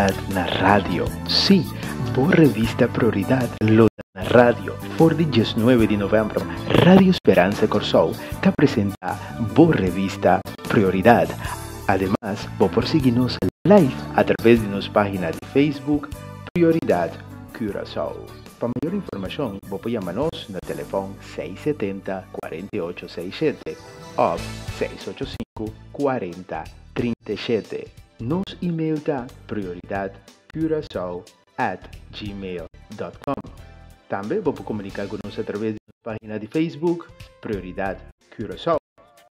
Prioridad na radio. Sí, bo revista Prioridad lo ta na radio. For di diesnuebe di november, Radio Speransa Kòrsou ta presentá bo revista Prioridad. Ademas, bo por sigui nos live a traves di nos página di Facebook Prioridad Curaçao. Pa mayor informashon, bo por yama nos na telefòn 670 48 67 òf 685 40 37. Nos email ta prioridadcuracao@gmail.com. Tambe bo por komuniká ku nos a traves di nos página di Facebook Prioridad Curaçao.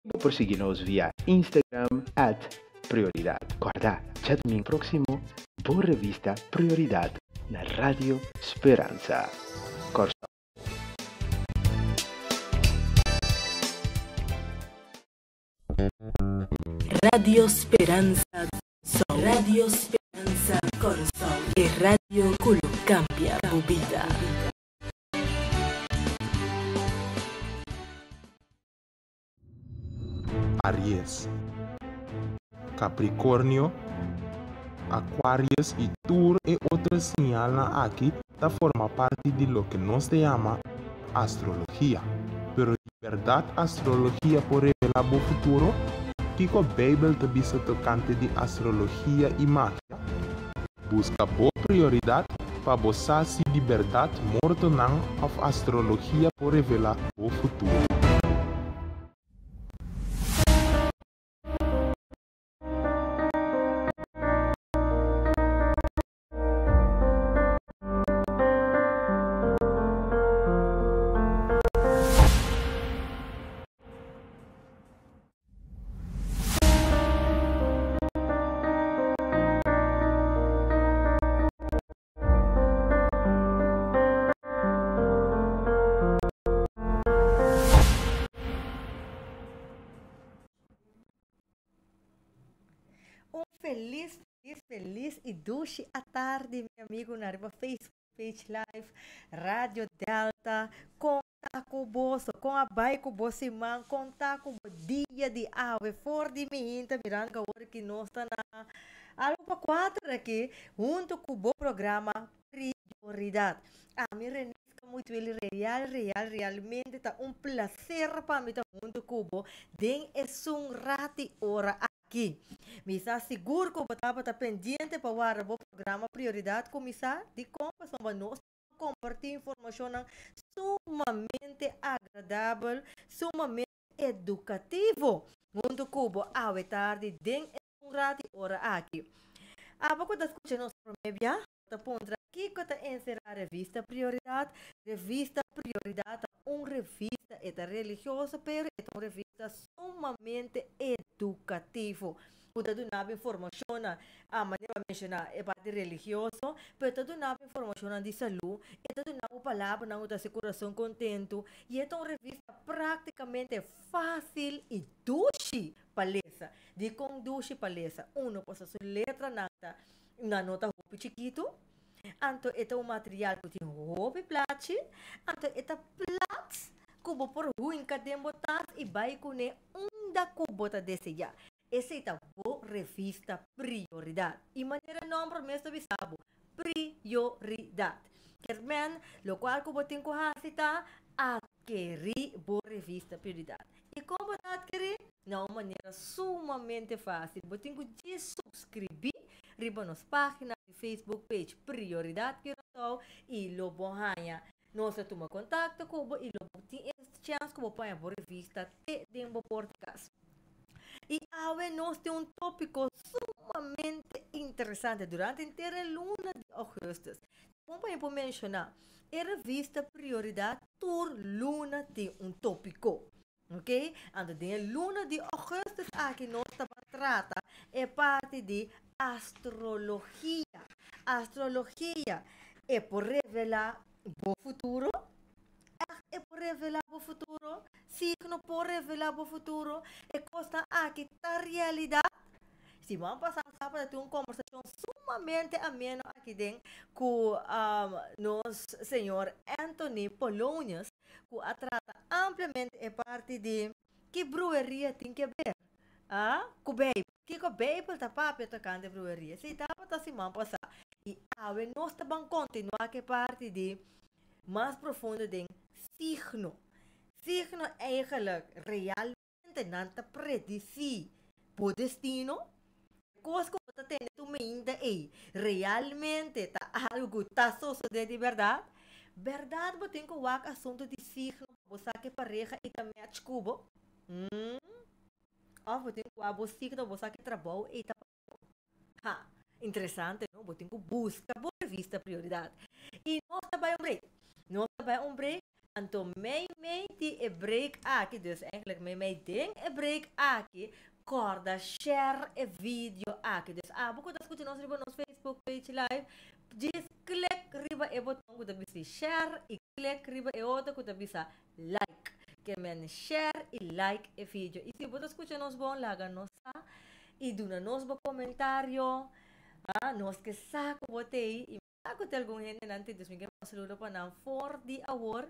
Bo por sigui nos via Instagram at Prioridad. Kòrda, djadumingu próksimo bo revista Prioridad na Radio Speransa Kòrsou. Radio Speransa Kòrsou Radio Speransa Kòrsou e radio ku lo kambia bo bida. Aries, Capricornio, Aquarius y tur e otro señalnan aki ta forma parti di loke nos ta yama astrologia. Pero di berdad astrologia por revela bo futuro? Kico Bijbel ta bisa tocante di astrologia y magia? Busca bo prioridad pa bo sa si di berdad mortonan of astrologia por revela bo futuro. Un felis, felis, felis y dushi atardi mi amigo na riba Facebook page live, Radio Delta, con ta ku boso, kon a bai ku bo siman, kon ta ku bo dia di awe, for di mi hinta mirando ku awor ki nos ta na algu pa kuater aki huntu ku bo programa Prioridat. Ami Renesca Mutueli real real realmente ta un placer pa mi ta huntu ku bo den esun rati ora aki. Mi sa sigur ku bo tabata pendiente pa warda bo programa Prioridat kuminsá, dikon? Pasobra nos kompartí informashonnan sumamente agradabel, sumamente edukativo huntu ku bo awe tardi den e un rati ora aki. Abo ku ta skucha nos promé bia, bo ta puntra kiko ta enserá Revista Prioridat? Revista Prioridat ta un revista, e ta religioso pero e ta un revista sumamente edukativo. Ku ta duna bo informashonnan, a manera bo a menshoná e parti religioso, pero ta duna bo informashonnan di salú, e ta duna bo palabranan ku ta hasi kurason kontentu, i e ta un revista práktikamente fásil i dushi pa lesa. Dikon dushi pa lesa? Uno, pasobra su letranan ta nan no ta hopi chikitu, anto e ta un material ku tin hopi plachi, anto e ta plat ku bo por huinka den bo tas i bai kuné unda ku bo ta deseá. Esei ta bo revista Prioridat. I manera e nòmber mes ta bisa bo, Prioridat. Kermen, lokual ku bo tin ku hasi ta atkerí bo revista Prioridat. I kon bo ta atkerí? Na un manera sumamente fásil. Bo tin ku djis suskribí riba nos página di Facebook page Prioridat Curaçao i lo bo haña nos ta tuma kontakto ku bo i lo bo tin e chèns ku bo paña bo revista te den bo por di kas. I awe nos tin un tópiko sumamente interesante durante henter e luna di ougùstùs. Kon pa mi por menshoná, e revista Prioridat tur luna tin un tópiko. Oké, anto den e luna di ougùstùs aki nos ta ban trata e parti di astrologia. Astrologia e por revelá bo futuro? Ègt e por revelá bo futuro? Signo por revelá bo futuro? E kosnan aki ta realidat? Siman pasá nos tabata tin un kombersashon sumamente ameno aki den ku nos señor Anthony Polonius ku a trata ampliamente e parti di ki brueria tin ke ber ku Beibel. Kiko Beibel ta papia tokante brueria? Esei tabata siman pasá. I awe nos ta ban kontinuá ku e parti di mas profundo den signo. Signo eigenlijk realmente nan ta predisí bo destino. E kos ku bo ta tende tur meinta ei realmente ta algu ku ta sosodé di bèrdat? Bèrdat bo tin ku wak asuntu di signo pa bo sa ke pareha ei ta match ku bo? Umm. Òf bo tin ku wak bo signo bo sa ke trabou ei ta pa bo? Ha! Interesante no? Bo tin ku buska bo revista Prioridat. I nos ta bai un break. Nos ta bai un break, anto mei mei di e break aki, dus eigenlijk mei mei den e break aki, kòrda share e video aki. Dus abo ku ta skucha nos riba nos Facebook page live, djis klik riba e boton ku ta bisa share i klik riba e otro ku ta bisa like. Ke men share i like e video. I si bo ta skucha nos bon, laga nos sa i duna nos bo komentario. Ah, nos ke sa ku bo t'ei i mi sa ku tin algun hendenan tin, dus mi ke manda un saludo pa nan for di awor.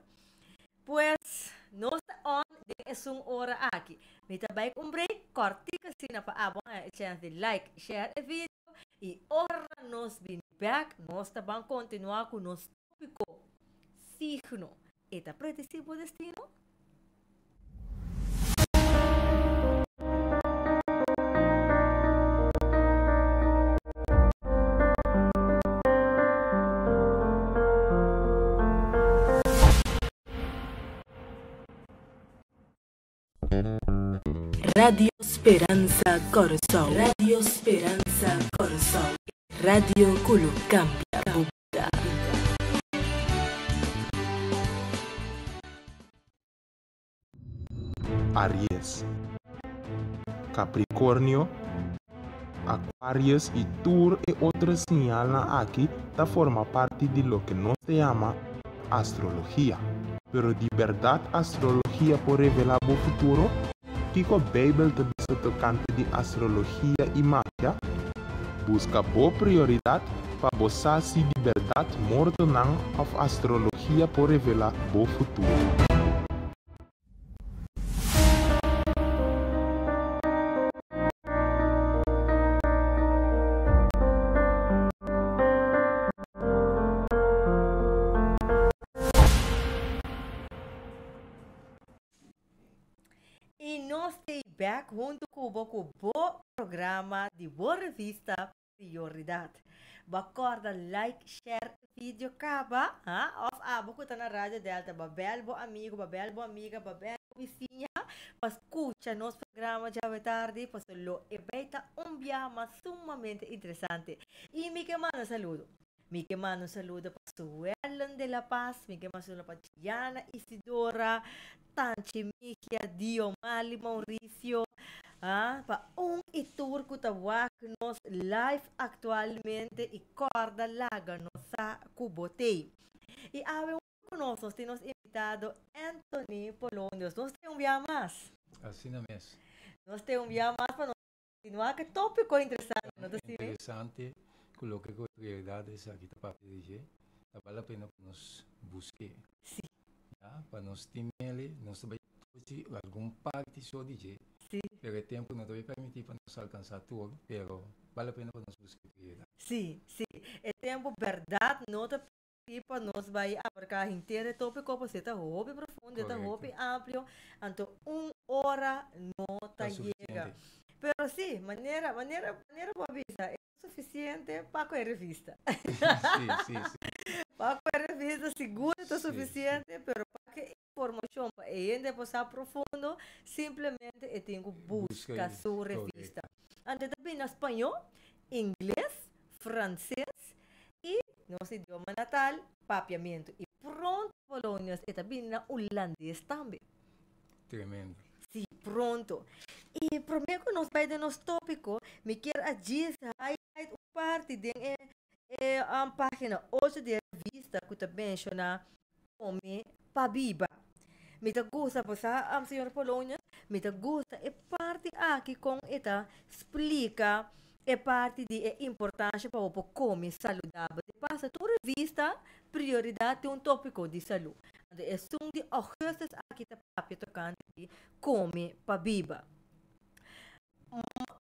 Pues, nos ta on den esun ora aki. Mi ta bai ku un break kòrtiku asina pa abo haña e chèns di like, share e video i ora nos bini bèk nos ta ban kontinuá ku nos tópiko, Signo, e ta predisí bo destino? Radio Speransa Kòrsou Radio Speransa Kòrsou Radio ku lo kambia bo bida. Aries, Capricornio, Aquarius y tur e otro señalnan aki ta forma parti di loke nos ta yama astrologia. Pero di berdad astrologia por revela bo futuro? Kico Bijbel ta bisa tocante di astrologia y magia? Busca bo prioridad pa bo sa si di berdad mortonan of astrologia por revela bo futuro. I nos stay back huntu ku bo ku bo programa di bo revista Prioridat. Bo kòrda like, share e video kaba, ha? Òf abo ku ta na Radio Delta, bo bèl bo amigu, bo bèl bo amiga, bo bèl bo bisiña pa skucha nos programa djawe tardi, pasobra lo e bai ta un biaha mas sumamente interesante. I mi ke manda saludo. Mi ke manda un saludo pa Suellen de la Paz, mi ke manda un saludo pa Gianna Isidora, Tanchi Migia, Diomali Mauricio, ah, pa un i tur ku ta wak nos live aktualmente i kòrda laga nos sa ku bo t'ei. I awe huntu ku nos, nos tin nos invitado Anthony Polonius. Nos tin un bia mas. Asina mes. Nos tin un bia mas pa nos Continua ke tópiko interesante, no ta asina? Interesante ku loke ku realidad esaki ta papia di dje, ta bal la pena pa nos busk'é. Sí. Ya, pa nos tin mele, nos ta bai tochi algun parti so di dje. Sí. Pero e tempu no ta bai permití pa nos alkansá tur, pero bal la pena pa nos busk'é prioridad. Sí, sí. E tempu bèrdat no ta permití pa nos bai abarká henter e tópiko, pasobra e ta hopi profundo, e ta hopi amplio, anto un ora no ta yega. Pero sí, manera, manera, manera bo a bisa, e ta sufisiente pa ku e revista. Sí, sí, sí. Pa ku e revista sigur e ta sufisiente, pero pa ku e informashon pa e hende por sa profundo, simplemente e tin ku buska su revista. Anto e ta bini na spañó, ingles, franses i nos idioma natal, papiamentu. I pronto Polonius e ta bini na hulandes tambe. Tremendo. Sí, pronto. I promé ku nos bai den nos tópiko, mi kier a djis highlight un parti den e e página ocho di e revista ku ta menshoná Kome pa biba. Mi ta gusta, bo sa, señor Polonius, mi ta gusta e parti aki kon e ta splika e parti di e importansha pa bo por kome saludabel. Di pasa tur revista Prioridat tin un tópiko di salú. Anto esun di ougùstùs aki ta papia tokante di kome pa biba.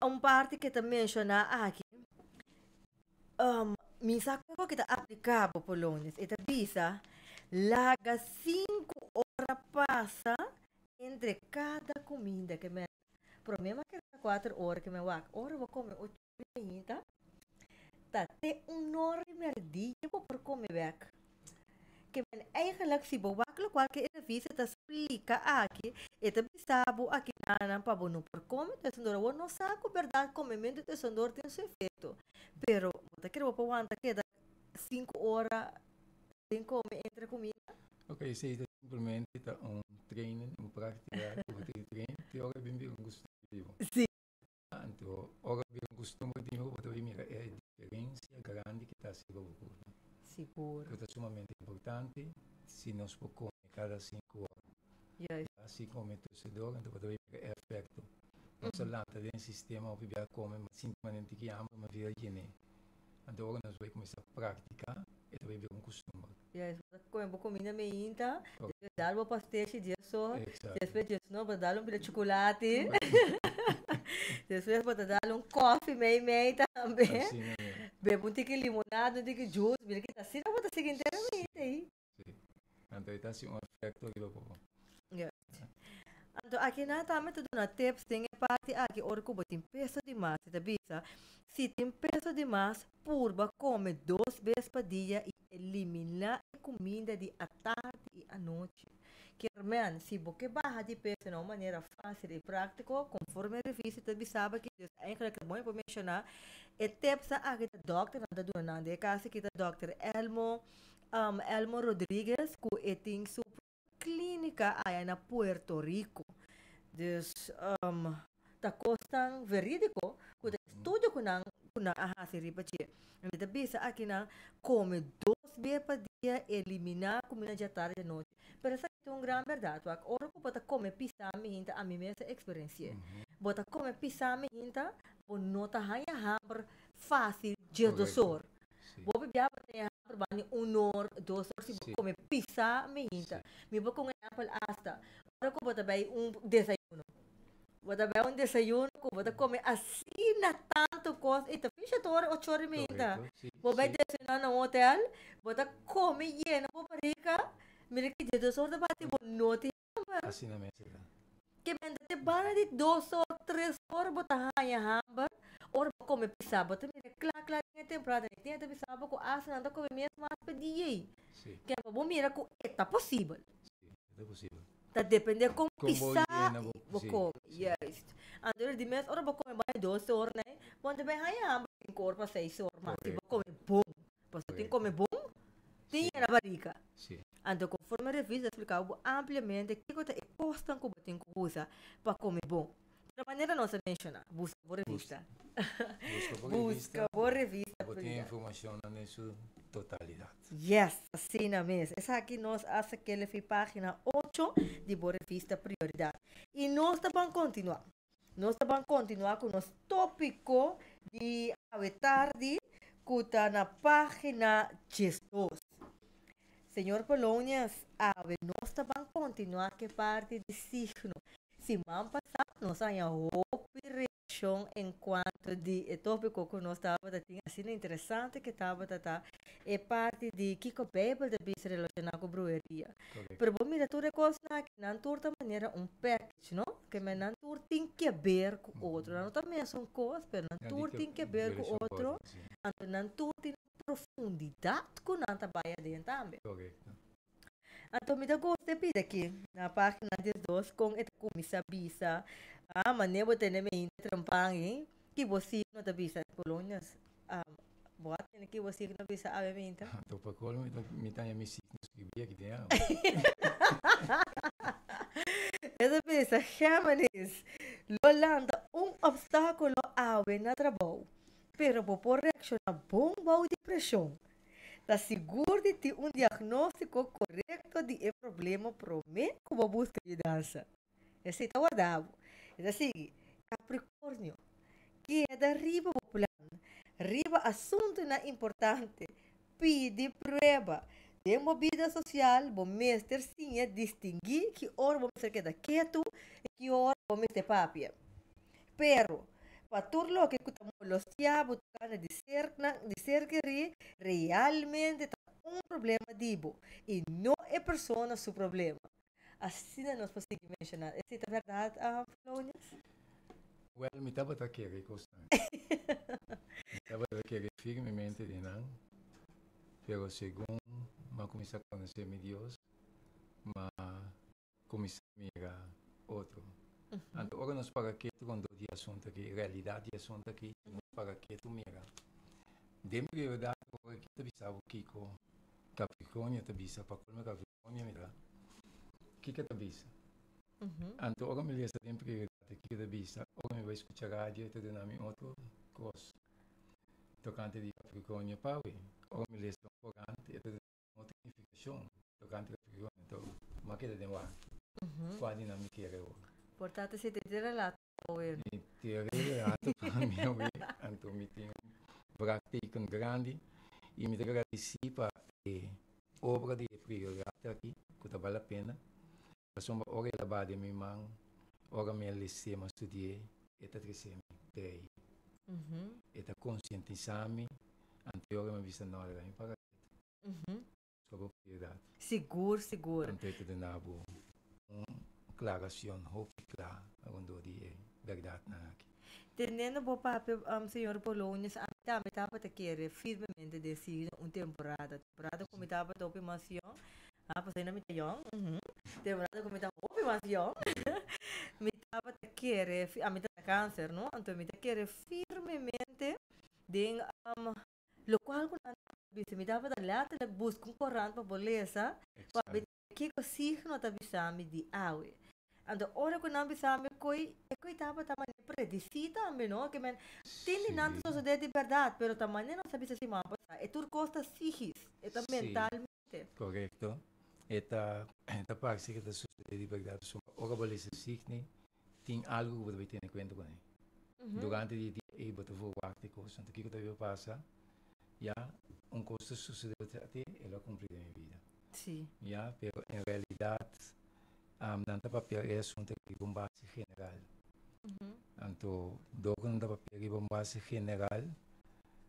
Un parti ku ta menshoná aki, mi sa ku ta aplikabel, Polonius. E ta bisa, laga 5 ora pasa entre kada kuminda ke men. Problema ku 4 ora ke mi wak. Ora bo kome 8 ainda, ta te 1 or di mèrdia bo por kome bèk. Ke men eigenlijk si bo wak lokual ku e revista ta splika aki, e ta bisa bo aki nan pa bo no por kome tussendoor. Bo no sa ku berdat komementu tussendoor tin su efekto. Pero bo ta kere bo por wanta keda 5 ora sin kome entre kuminda? Ok, esei ta simplemente ta un training, un práktika ku bo tin train, te ora bin bira un kustumber. Anto, ora bira un kustumber di bo ta mira e diferensia grandi ku ta hasi bo kurpa. Ku ta sumamente importante si nos por kome kada 5 ora. Asina kome tussendoor, anto bo ta mira e efekto. Nos lanta den sistema òf bia kome, ma sinti manera ku hamber, ma bira yené. Anto ora nos bai kuminsá praktiká, e ta bira un kustumber. Juist. Kome bo kuminda mainta, despues dal bo pastechi 10 or, despues 10 or bo dal un pida chocolate, despues bo dal un koffie mei mei tambe. Asina mes. Bebe un tiki limonada, un tiki juice, mira ku asina bo ta sigui enteramente ei. Si. Anto e ta hasi un efekto riba bo. Anto aki nan tambe ta duna tips den e parti aki ora ku bo tin peso dimas. Ta bisa, si tin peso dimas, purba kome dos bes pa dia i eliminá e kuminda di atardi i anochi. Ke men, si bo ke baha di peso na un manera fásil i práktiko, konforme e revista ta bisa bo ku dus eigenlijk ta bon pa menshoná, e tips aki ta dòkter nan ta duna nan. Den e kaso aki ta dòkter Elmo Rodriguez, ku e tin su klínika aya na Puerto Rico. Dus ta kosnan verídiko ku ta estudio ku nan a hasi riba dje. I ta bisa aki nan kome dos bes pa dia, eliminá kuminda di atardi i anochi. Pero esaki ta un gran berdat, wak ora ku bo ta kome pisá mainta, ami mes a eksperensi'é. Bo ta kome pisá mainta, bo no ta haña hamber fásil 12 or. Bo bia bo ta haña hamber bani 1 or, 2 or si bo kome pisá mainta. Mi por ku un ehèmpel hasta, ora ku bo ta bai un desayuno. Bo ta bai un desayuno ku bo ta kome asina tantu kos i ta fisha tur 8 or mainta. Bo bai desayuná na un hotel, bo ta kome yena bo barika, mira ku 12 or ta bati bo no tin hamber. Asina mes ta. Ke men te banda di 2 or, 3 or bo ta haña hamber, ora bo kome pisá, bo ta mira kla kla den e temporada ni tin ta bisa bo ku hasta nan ta kome mes mas pa dia ei. Ke pa bo mira ku e ta posibel. Si, ta posibel. Ta dependé kon Kon bo pisá yena bo, bo kome. Juist. Anto di mes ora bo kome bai 2 or nee, bo no ta bai haña hamber 5 or pa 6 or, mas si bo kome bon. Pasobra tin kome bon, tin yena barika. Anto konforme revista ta splika bo ampliamente kiko ta e kosnan ku bo tin ku usa pa kome bon. Di manera nos a menshoná, buska bo revista. Buska bo Buska revista. bo revista. Bo tin informashon den su totalidat. Yes, asina mes. Esaki nos a sak'é for di página 8 di bo revista Prioridat. I nos ta bai kontinuá. Nos ta bai kontinuá ku nos tópiko di awe tardi, ku ta na página 12. Señor Polonius, awe nos ta bai kontinuá ku parti di signo. Siman pasá, nos a haña hopi reakshon en kuanto di e tópiko ku nos tabata tin asina interesante ku tabata ta e parti di kiko Beibel ta bisa relashoná ku bruheria. Pero bo mira tur e kosnan aki, nan tur ta manera un package, no? Ke men nan tur tin ke ber ku otro. Nan no ta mesun kos, pero nan tur tin ke ber ku otro. Anto nan tur tin profundidat ku nan ta bai aden tambe. Anto mi ta gusta pida aki na página 12 kon e ta kuminsá bisa, ah, manera bo tene mainta trempan ei, ki bo signo ta bisa, Polonius, ah, bo a tene ki bo signo bisa awe mainta? Anto pa kolmo mi ta mi signo skribí aki den. E ta bisa, Géminis, lo lanta un opstákulo awe na trabou, pero bo por reakshoná bon bou di preshon. Ta sigur di tin un diagnóstiko korekto di e problema promé ku bo buska yudansa. Esei ta warda bo. E ta sigui, Capricornio, keda riba bo plan, riba asuntunan importante, pidi prueba. Den bo bida sosial, bo mester siña distinguí ki ora bo mester keda ketu i ki ora bo mester papia. Pero, Pa tur loke ku ta molestiá bo tokante di sernan di ser kerí realmente ta un problema di bo i no e persona su problema. Asina nos por sigui menshoná. Esei ta bèrdat, Polonius? Wèl, mi tabata kere kosnan. Mi tabata kere firmemente den nan, pero segun m'a kuminsá konosé mi Dios, m'a kuminsá mira otro. Anto ora nos para ketu rondó di e asuntu aki, realidat di e asuntu aki, si nos para ketu mira, den prioridat ora ki ta bisa bo kiko Capricornio ta bisa, pa colmo Capricornio mira kiko ta bisa. Anto ora mi lesa den prioridat kiko ta bisa, ora mi bai skucha radio e ta duna mi otro kos tokante di Capricornio pawe. Ora mi lesa un korant e ta duna otro nifikashon tokante Capricornio. Anto mi a keda den wak kua di nan mi kere ora. Por ta si te relato awe. Mi te relato pa mi awe, anto mi tin un vraagteken grandi i mi ta gradisí pa e obra di e priorat aki ku ta bal la pena pasobra ora el a baha den mi man, ora mi a les'é, mi a studi'é, e ta trese mi bei, e ta konsientisá mi, anto e ora mi a bisa no, laga mi para ketu, buska bo prioridad. Sigur, sigur. Anto e ta duna bo un klaracion hopi kla rondó di e berdadnan aki. Teniendo bo papia, señor Polonius, ami tambe tabata kere firmemente den signo un temporada. Temporada ku mi tabata hopi mas yòn, ah, pasobra mi ta yòn, temporada ku mi ta hopi mas yòn, mi tabata kere, ami ta Cáncer, no? Anto mi ta kere firmemente den lokual ku nan tabata bisa. Mi tabata letterlijk buska un korant pa por lesa, pa mi Kiko signo ta bisa mi di awe? Anto ora ku nan bisa mi koi, e koi tabata manera predisí tambe, no? Ke men tin di nan ta sosodé di bèrdat, pero ta manera nos a bisa siman pasá, e tur kos ta sígis, e ta mentalmente. Korekto. E ta e ta parse ku ta sosodé di bèrdat, pasobra ora bo lesa signi, tin algu ku bo ta bai tene kuenta kuné. Durante di e dia ei bo ta verwagt e kos. Anto kiko ta bai pasa? Ya un kos ta sosodé bo ta di, ate, el a kumpli den mi bida. Sí. Ya, pero en realidad nan ta papia e asunto riba un base general. Anto dor ku nan ta papia riba un base general,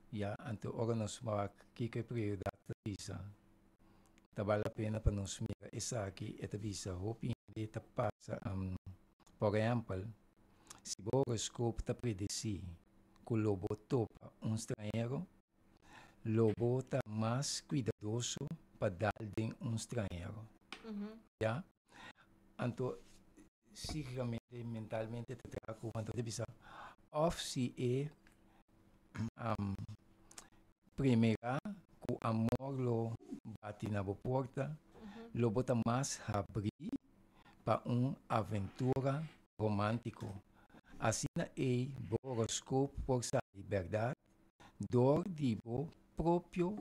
ya, anto ora nos wak kiko e prioridad ta bisa, ta bal la pena pa nos mira esaki, e ta bisa hopi hende ta pasa, por ehempel, si bo horoscoop ta predeci ku lo bo topa un stranhero, Lo bo ta mas kuidadoso pa dal den un stranhero. Ya? Anto, psíkikamente, mentalmente ta traha ku anto ta bisa, òf si e primera ku amor lo bati na bo porta, lo bo ta mas habrí pa un aventura romántiko. Asina ei bo horoskop por sali bèrdat Dor di bo propio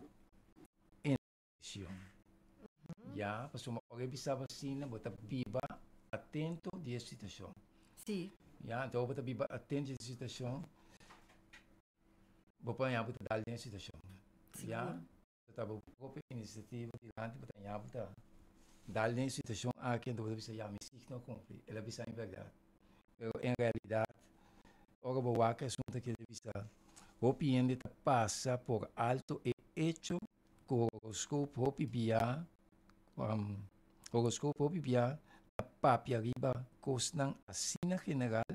intuicion. Ya, pasobra ora e bisa bo asina, bo ta biba atento di e situacion. Sí. Ya, anto ora bo ta biba atento di e situacion, bo por haña bo ta dal den e situacion. Ya, ta bo propio iniciativa dilanti bo ta haña bo ta dal den e situacion aki, anto bo ta bisa, ya, mi signo a cumpli, el a bisa mi berdad. Pero en realidad, ora bo wak e asunto aki ta bisa, hopi hende ta pasa por alto e hecho ku horoscoop hopi bia, horoscoop hopi bia ta papia riba kosnan asina general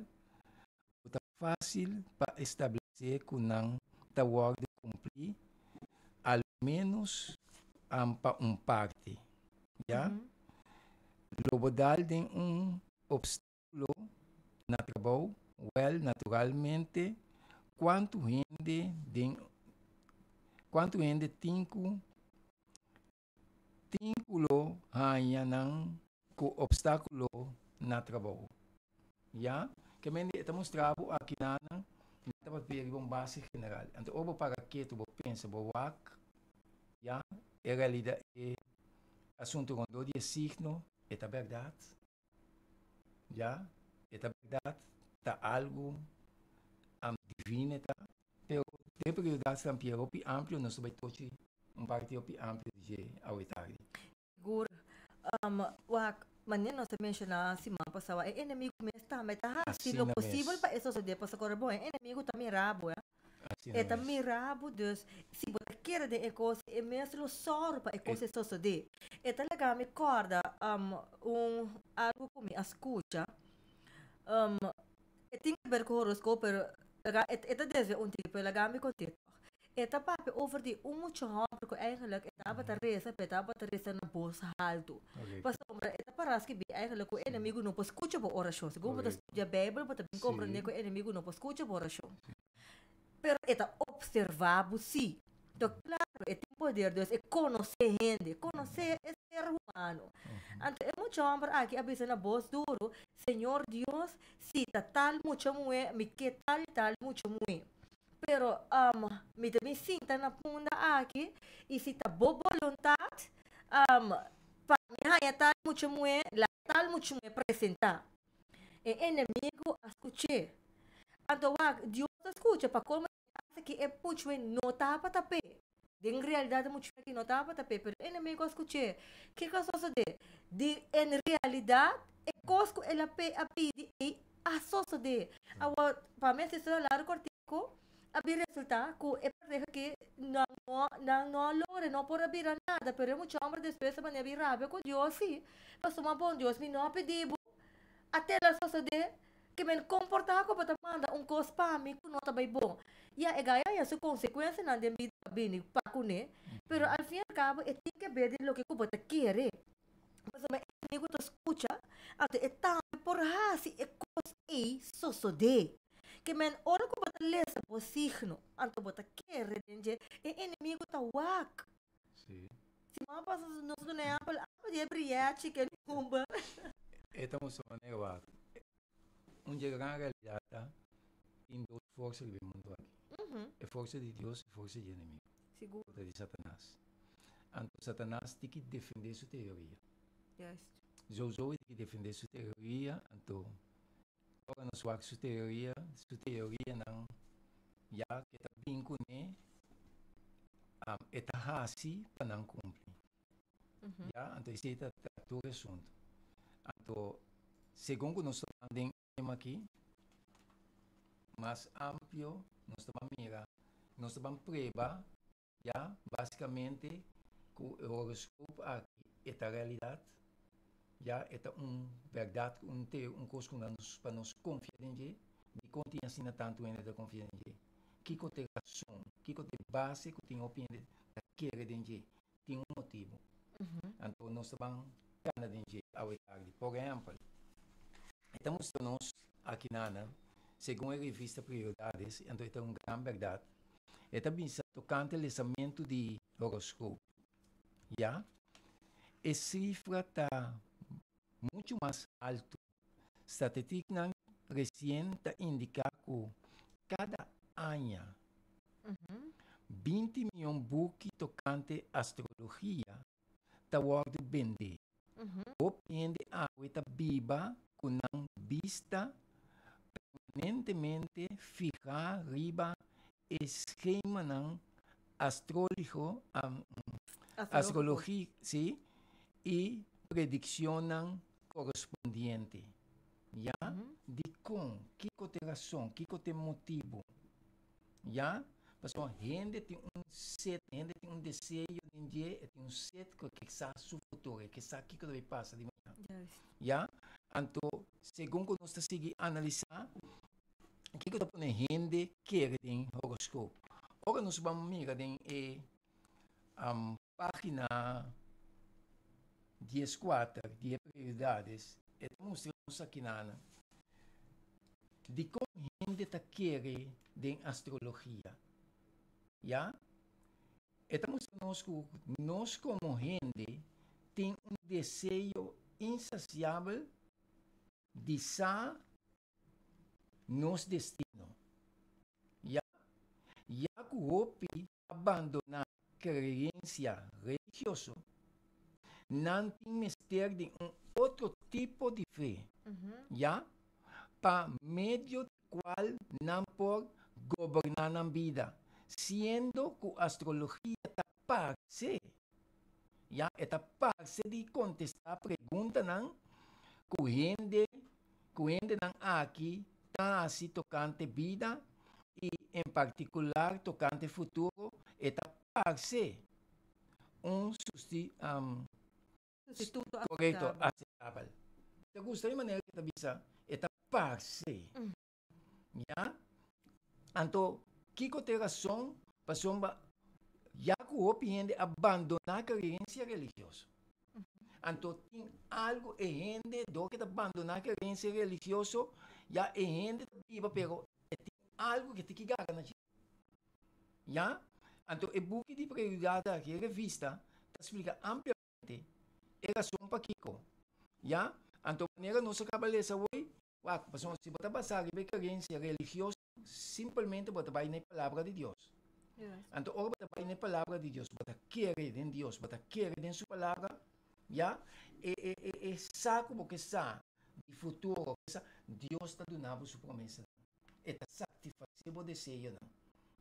ku ta fásil pa establesé ku nan ta wòrdu kumplí a lo ménos pa un parti. Ya? Lo bo dal den un obstáculo na trabou? Wèl, naturalmente, kuantu hende den kuantu hende tin ku tin ku lo haña nan ku obstáculo na trabou? Ya? Ke mende e ta mustra bo aki nanan nan ta papia riba un base general. Anto ora bo para ketu, bo pensa, bo wak, ya, e realida e asuntu rondó di e signo e ta bèrdat? Ya, e ta bèrdat, ta algu divino e ta, pero den prioridad San Pierre hopi amplio nos ta bai tochi un parti hopi amplio di dje awe tardi. Sigur. Wak. Manera nos a menshoná siman pasá, e enemigu mes tambe ta hasi lo Asina posibel mes. pa e sosodé pasobra kòrda bon, e enemigu ta mira bo, eh. Asina E ta mes. mira bo, dus si bo ta kere den e kos, e mes lo sòru pa e kos E ei sosodé. E ta laga mi kòrda un algu ku mi a skucha, e tin ke ber ku horoskop pero laga e ta desvia un tiki pero laga mi kont'é tòg. E ta papia over di un mucha hòmber ku eigenlijk e tabata resa pero e tabata resa na bos haltu. Pasobra e ta para skibí eigenlijk ku e enemigu no por skucha bo orashon. Segun bo ta studia Beibel bo ta bin komprendé ku e enemigu no por skucha bo orashon. Pero e ta opservá bo sí. Enton klaro e tin poder dus e konosé hende, konosé e ser humano. Anto e mucha hòmber aki a bisa na bos duru, Señor Dios, si ta tal mucha muhé, mi ke tal i tal mucha muhé. Pero mi ta bin sinta na punda aki i si ta bo boluntat pa mi haña tal mucha muhé, laga tal mucha muhé presentá. E enemigu a skuch'é. Anto wak, Dios ta skucha pa komo e hasta ki e mucha muhé no tabata p'e. Den realidat e mucha muhé aki no tabata p'e, pero e enemigu a skuch'é. Kiko a sosodé? Di en realidat e kos ku el a a pidi ei a sosodé. Awor, pa mi hasi historia largu kòrtiku, a bin resultá ku e pareha aki nan no nan no a logra, no por a bira nada, pero e mucha hòmber despues a manera bin rabia ku Dios sí, pasobra bon Dios mi no a pidi bo, a tela sosodé ke men komportá ku bo ta manda un kos pa mi ku no ta bai bon. Ya e gaya haña su konsekuensianan den bida pa bini pa kuné, pero al fin i al kabo e tin ke ber di loke ku bo ta kere. Pasobra e enemigu ta skucha, anto e tambe por hasi e kos ei sosodé. Ke men ora ku bo ta lesa bo signo, anto bo ta kere den dje, e enemigu ta wak. Sí. Siman pasa nos duna ehèmpel, apa di e brièchi ke number. E ta mustra manera wak. Un dje gran realidat ta, tin dos forsa riba e mundu aki. E forsa di Dios i forsa di enemigu. Sigur. Forsa di Satanas. Anto Satanas tin ki defendé su teoria. Juist. Souso e tin ki defendé su teoria, anto ora nos wak su teoria, su teorianan ya ke ta bin kuné, e ta hasi pa nan kumpli. Ya, anto esei ta tur e asuntu. Anto segun ku nos ta ban den e tema aki mas amplio, nos ta ban mira, nos ta ban prueba ya basikamente ku e horoskop aki e ta realidat, ya e ta un bèrdat, un te un kos ku nos pa nos konfia den dje. Dikon tin asina tantu hende ta konfia den dje? Kiko ta e rason? Kiko ta e base ku tin hopi hende ta kere den dje? Tin un motibu. Anto nos ta ban kana den dje awe tardi. Por ehèmpel, e ta mustra nos aki nana, segun e revista Prioridades, anto e ta un gran bèrdat, e ta bisa tokante lesamentu di horoskop. Ya, e sifra ta muchu mas altu. Statitiknan resien ta indiká ku kada aña 20 mion buki tokante astrologia ta wòrdu bendé. Hopi hende awe ta biba ku nan bista permanentemente fihá riba e skemanan astroligo, astrologi, sí, i predikshonnan korespondiente. Ya? Dikon? Kiko ta e rason? Kiko ta e motibu? Ya? Pasobra hende tin un set, hende tin un deseo den dje, e tin un set ku e ke sa su futuro, e ke sa kiko ta bai pasa di mañana. Ya? Anto, segun ku nos ta sigui analisá, kiko ta pone hende kere den horoskop? Ora nos ban mira den e Página 14 di e Prioridades e ta mustra nos akinanan dikon hende ta kere den astrologia. Ya, e ta mustra nos ku nos komo hende tin un deseo insasiabel di sa nos destino. Ya, ya ku hopi a bandoná kreensia religioso, nan tin mester di un otro tipo di fe, ya, pa medio di kual nan por goberná nan bida, siendo ku astrologia ta parse, ya, e ta parse di kontestá preguntanan. ku hende ku hendenan aki ta hasi tokante bida i en partikular tokante futuro, e ta parse un susti Sustituto korekto, aceptabel. aceptabel. Ta gusta e manera ku e ta bisa, e ta parse. Ya? Anto, kiko ta e rason pasobra ya ku hopi hende a bandoná kreensia religioso? Anto tin algu e hende dor ke ta bandoná kreensia religioso, ya e hende ta biba pero e tin algu ke tin ki gara na dje. Ya? Anto e buki di Prioridad aki, e revista, ta splika ampliamente e rason pakiko. Ya? Anto manera nos a kaba lesa awor, Wak, pasobra si bo ta basá riba e kerensia religioso, simpelmente bo ta bai na e Palabra di Dios. Anto ora bo ta bai na e Palabra di Dios, bo ta kere den Dios, bo ta kere den Su Palabra, ya, e, e, e, e sa ku bo ke sa di futuro, ke sa, Dios ta duna bo Su promesanan. E ta satisfasé bo deseonan,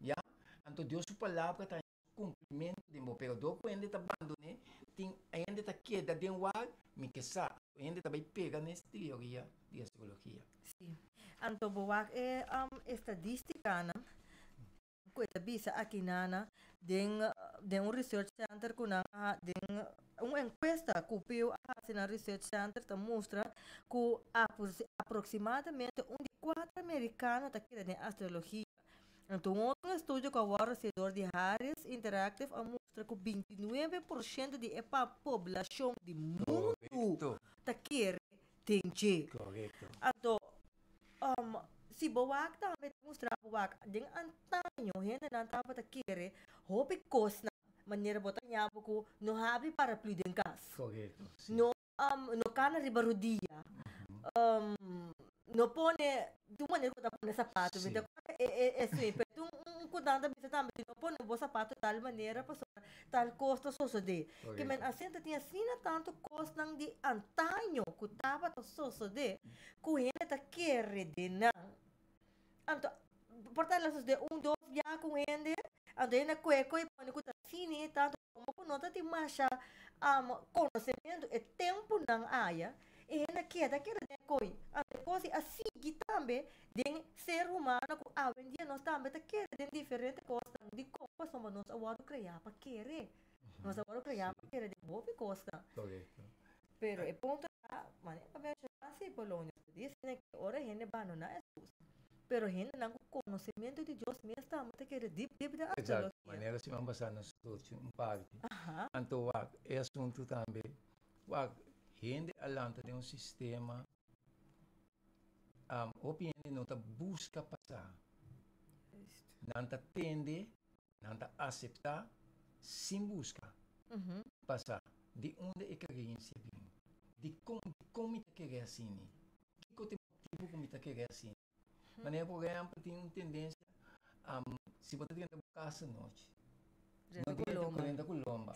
ya. Anto Dios Su Palabra ta kumplimentu den bo, pero dor ku hende ta bandoné, tin hende ta keda den wak, mi ke sa, hende ta bai pega nes teoria di astrologia. Sí. Anto bo wak e estadístikanan ku e ta bisa aki nana den den un research center ku nan a den un enkuesta ku Pew a hasi na research center ta mustra ku aproksimadamente un di kuater amerikano ta keda den astrologia. Anto un otro estudio ku a wòrdu hasi dor di Harris Interactive a mustra ku 29% di e poblashon di mundu ta kere den dje. Anto, si bo wak tambe ta mustra bo wak den antaño hendenan tabata kere hopi kosnan manera bo ta ña bo ku no habri paraplu den kas. No no kana riba rudia, no pone di un manera ku ta pone sapato, mi ta kòrda e e pero tin un ku nan ta bisa tambe si no pone bo sapato tal manera pasobra tal kos ta sosodé. Ke men asina ta tin asina tantu kosnan di antaño ku tabata sosodé ku hende ta kere den nan. Anto por ta la sosodé un dos bia ku hende anto hende a kue kue pone ku ta asina tantu Como cu no ta tin masha conocemento e temponan aya, e hende a keda keda den e coy. Anto e cos a sigui tambe den ser humano cu awendia nos tambe ta kere den diferente cosnan. Dicon? Pasobra nos a wordo crea pa kere. Nos a wordo crea pa kere den hopi cosnan. Pero e punto ta, manera pa menciona si Polonio ta dice ke ora hende bandona Hesus, pero hendenan ku konosementu di Dios mes tambe ta kere dip dip den Exacto, astrologia. manera siman pasá nos tochi un parti. Anto wak e asuntu tambe, wak hende a lanta den un sistema, hopi hende no ta buska pasá, nan ta tende Nan ta aseptá sin buska pasá. Di unda e kreensia bin? Dikon dikon mi ta kere asini? Kiko ta e motibu ku mi ta kere asini? Manera por ehèmpel tin un tendensia si bo ta drenta bo kas anochi, no drenta drenta ku lomba.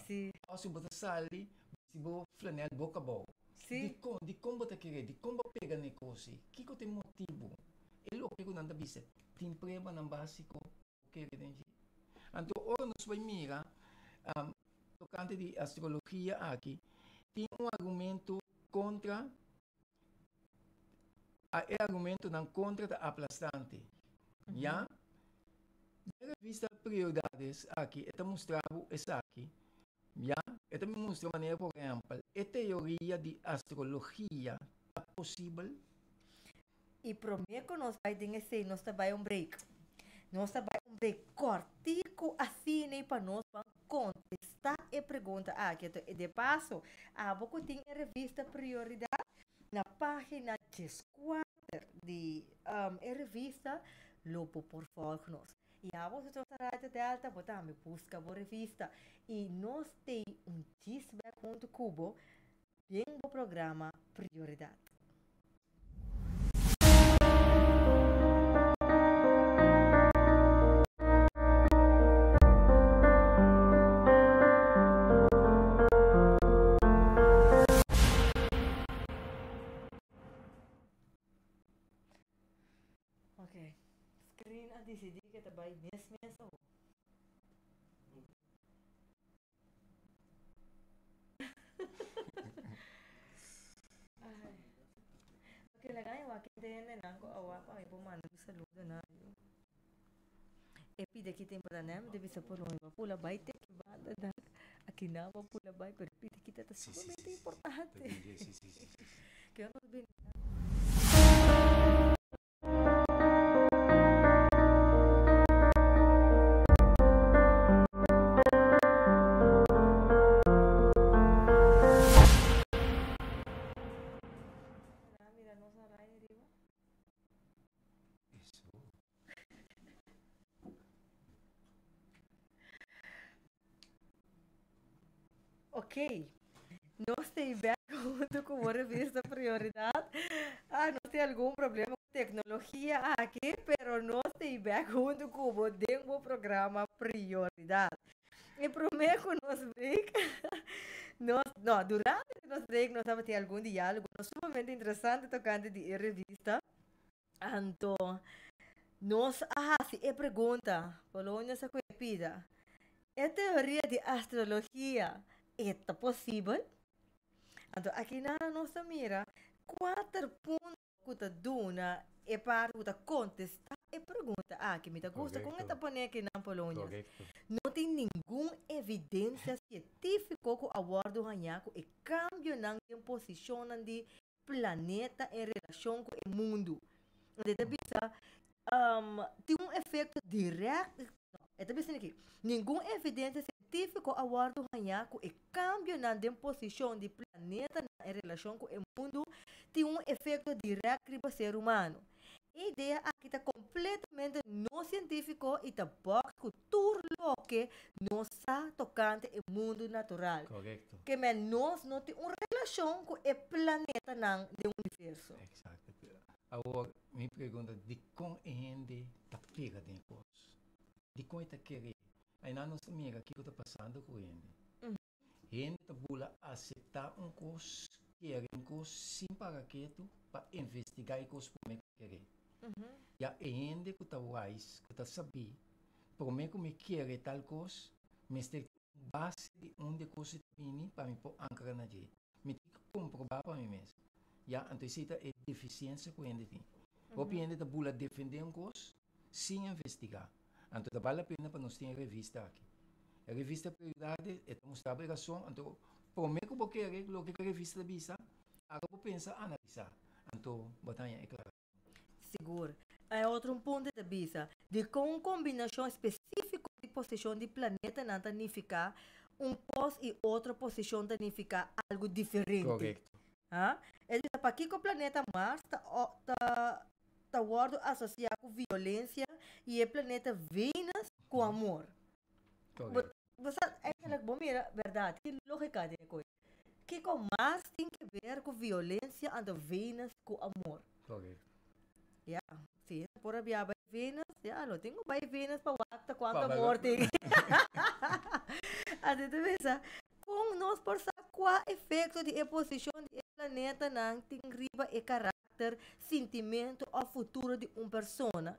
Òf si bo ta sali bisti bo flanèl boka abou. Dikon dikon bo ta kere? Dikon bo a pega na e kos ei? Kiko ta e motibu? E loke ku nan ta bisa tin pruebanan básiko kere den dje. Anto ora nos bai mira tokante di astrologia aki, tin un argumento kontra, e argumentonan kontra ta aplastante. Ya? Den revista Prioridades aki e ta mustra bo esaki, ya? E ta mustra manera por ehèmpel e teoria di astrologia ta posibel. I promé ku nos bai den esei nos ta bai un break. Nos ta bai un break kòrtiku asina pa nos ban kontestá e pregunta aki. Anto de paso abo ku tin e revista Prioridat na página dieskuater di e revista lo bo por vòlg nos. I abo si nos ta Radio Delta bo tambe buska bo revista i nos tei un djis bèk huntu ku bo den bo programa Prioridat. Ok, screen a disidí ke ta bai mes mes awor. Hendenan ku a wak pa mi por manda mi saludo na yu. E pida ki tempo ta nem debe sa por pa pula bai te ki banda dak aki nan pa pula bai pero pida ki ta sumamente importante. Ke nos bini. Mira nos arai riba. Eso. Ok. Nos ta back hunto cu bo revista Prioridad. Ah, nos tin algun problema cu tecnologia aki, pero nos ta back hunto cu bo den bo programa Prioridad. E prome cu nos break, nos, no, durante nos break nos tabatin algun diálogo sumamente interesante tocante di e revista. Anto, nos a haci e pregunta, Polonio sa cu e pida, e teoria di astrologia e ta posibel? Anto, aki nan nos ta mira cuater punto ku ta duna e parti ku ta kontestá e pregunta aki. Mi ta gusta kon e ta pone akinan, Polonius. No tin ningun evidensia sientífiko ku a wòrdu hañá ku e kambionan den posishonnan di planeta en relashon ku e mundu. E ta bisa, tin un efekto dirèkt, no, e ta bisa aki, ningun evidensia sientífiko a wòrdu hañá ku e kambionan den posishon di planetanan en relashon ku e mundu tin un efekto dirèkt riba ser humano. E idea aki ta kompletamente no sientífiko i ta bòks ku tur loke nos sa tokante e mundu natural. Korekto. Ke men nos no tin un relashon ku e planetanan den universo. Eksakto. Awor mi pregunta, dikon e hende ta pega den e kos? Dikon e ta kere? Ainan nos ta mira kiko ta pasando ku hende. Hende ta bula aseptá un kos, kere un kos sin para ketu pa investigá e kos promé ku kere. Ya e hende ku ta wise, ku ta sabí, promé ku mi kere tal kos, mester tin un base di unda e kos ta bini pa mi por ankra na dje. Mi tin ku komprobá pa mi mes. Ya, anto esei ta e defisiensia ku hende tin. Hopi hende ta bula defendé un kos sin investigá. Anto ta bal la pena pa nos tin e revista aki. E revista Prioridades e ta mustra bo e rason, anto prome ku bo kere loke ku e revista ta bisa, ora bo pensa analisá, anto bo ta haña e klarashon. Sigur. E otro un punto ta bisa, dikon un kombinashon spesífiko di posishon di planetanan ta nifiká un kos i otro posishon ta nifiká algu diferente? Korekto. Ha? E ta bisa, pakiko planeta Mars ta ta ta wòrdu asosiá ku violensia i e planeta Venus ku amor? Korekto. Bo sa, eigenlijk bo mira, bèrdat, ki lógika den e kos. Kiko mas tin ke ber ku violensia anto Venus ku amor? Korekto. Ya, si hende por a bia bai Venus, ya, lo tin ku bai Venus pa wak ta kuantu amor tin. Así ta bisa, kon nos por sa kua efekto di e posishon di e planetanan tin riba e karakter, sintimentu òf futuro di un persona?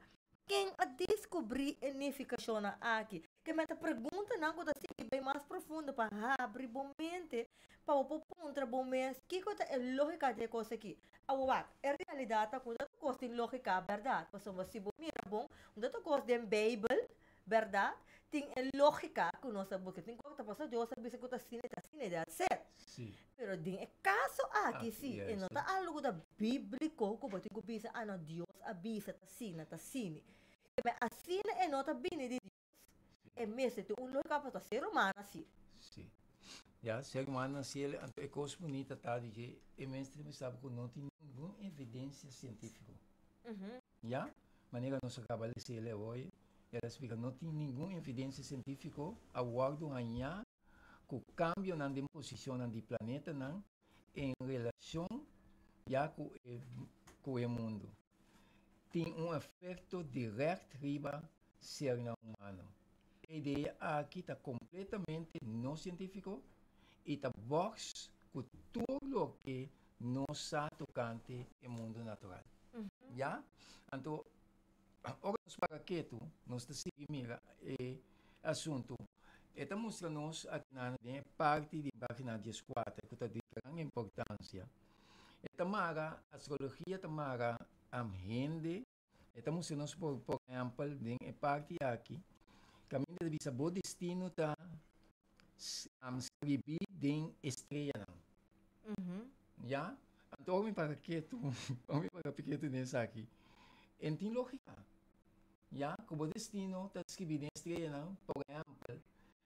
Ken a diskubrí e nifikashonnan aki? Ke meta preguntanan ku ta sigui bai mas profundo pa habri bo mente pa bo por puntra bo mes kiko ta e lógika di e kos aki. Awor wak, e realidat ta ku no ta kos tin lógika bèrdat, pasobra si bo mira bon, no ta kos den Beibel, bèrdat, tin e lógika ku nos ta buska. Tin kos ku ta pasa Dios a bisa ku ta asina i ta asina i that's it. Pero den e kaso aki si, e no ta algu ku ta bíbliko ku bo tin ku bisa, ah no, Dios a bisa ta asina, ta asini. Keme asina e no ta bini di Dios, e mester tin un lógika pasobra ser humano asi. Sí. Ya, ser humano asi, anto e kos bunita ta di ke e mester bisa bo ku no tin ningun evidensia sientífiko. Ya, manera nos a kaba lesa el hoy, el a splika no tin ningun evidensia sientífiko a wòrdu hañá ku kambionan den posishonnan di planetanan en relashon ya ku e ku e mundu tin un efekto dirèkt riba sernan humano. E idea aki ta kompletamente no sientífiko i ta bòks ku tur loke nos sa tokante e mundu natural. Ya? Anto, ora nos para ketu, nos ta sigui mira e asuntu. E ta mustra nos akinan den e parti di página dieskuater ku ta di gran importansia. E ta mara, astrologia ta mara. Hende, e ta mustra nos por ehèmpel den e parti aki, kaminda ta bisa bo destino ta skribí den e streanan. Ya? Anto ora mi para ketu, ora mi para ketu den esaki, e no tin lógika. Ya? Ku bo destino ta skribí den e streanan, por ehèmpel,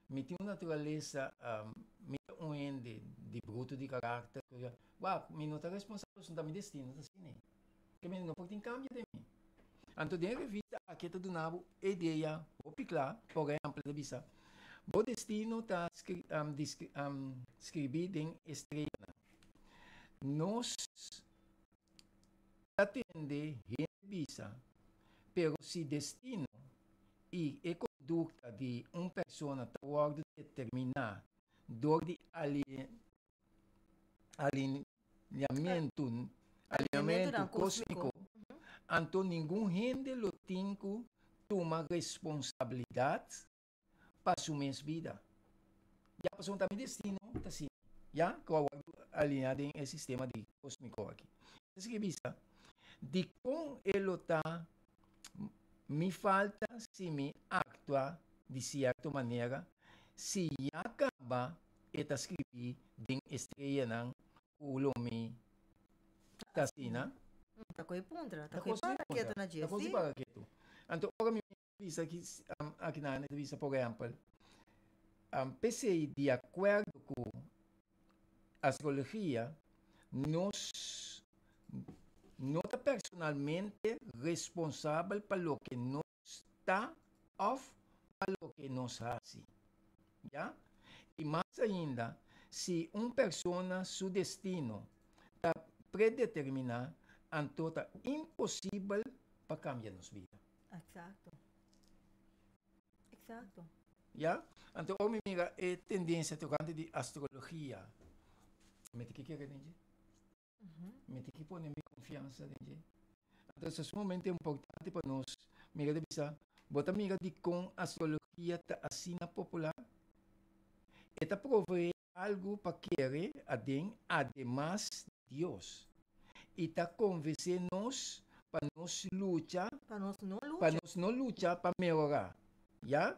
Mi tin un naturalesa, mi ta un hende di bruto di karakter. Wak, mi no ta responsabel pasobra ta mi destino ta asina ei. Ke mi no por tin kambio den mi. Anto den e revista aki e ta duna bo e idea hopi kla, por ehempel e ta bisa, Bo destino ta skribí den e streanan. Nos ta tende hende bisa, pero si destino i e kondukta di un persona ta wòrdu determiná dor di alineamentu kósmiko, anto ningun hende lo tin ku tuma responsabilidat pa su mes bida. Ya pasobra ta mi destino ta asina, ya, ku a wòrdu alineá den e sistema di kósmiko aki. Esaki bisa, dikon e lo ta Mi falta si mi aktua di sierto manera, si ya kaba e ta skribí den e streanan ku lo mi ta asina. Ta koe puntra, ta koe para ketu na dje, si. Ta koe para ketu. Anto ora mi bisa aki, aki nan ta bisa por ehèmpel, p'esei di akuerdo ku astrologia nos no ta personalmente responsabel pa loke nos ta òf pa loke nos hasi. Ya? I mas ainda, si un persona su destino ta predeterminá, anto ta imposibel pa kambia nos bida. Eksakto. Eksakto. Ya? Anto ora mi mira e tendensia tokante di astrologia, mi ta ke kere den dje. Mi ta ke pone mi konfiansa den dje. Anto esei sumamente importante pa nos mira ta bisa, bo ta mira dikon astrologia ta asina popular? E ta proveé algu pa kere aden ademas di Dios i ta konvensé nos pa nos lucha Pa nos no lucha. pa nos no lucha pa mehorá, ya?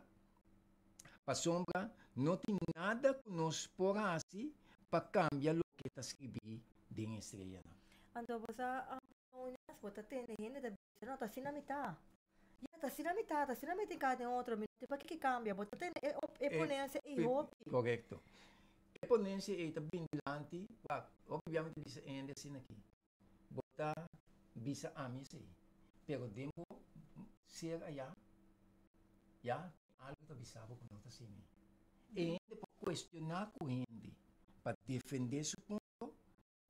Pasobra no tin nada ku nos por hasi pa kambia loke ta skribí den e streanan. Anto bo sa, Unas bo ta tende hende ta bisa, no, ta asina mi ta. Ya, ta asina mi ta, ta asina mi tin kada den otro, mi no tin pakiko kambia. Bo ta tende e e ponencia ei hopi. Korekto. E ponencia ei ta bini dilanti, wak, hopi bia mi ta bisa e hende asina aki, bo ta bisa ami esei, pero den bo ser aya, ya, tin algu ta bisa bo ku no ta asina ei. E hende por kuestioná ku hende pa defendé su punto,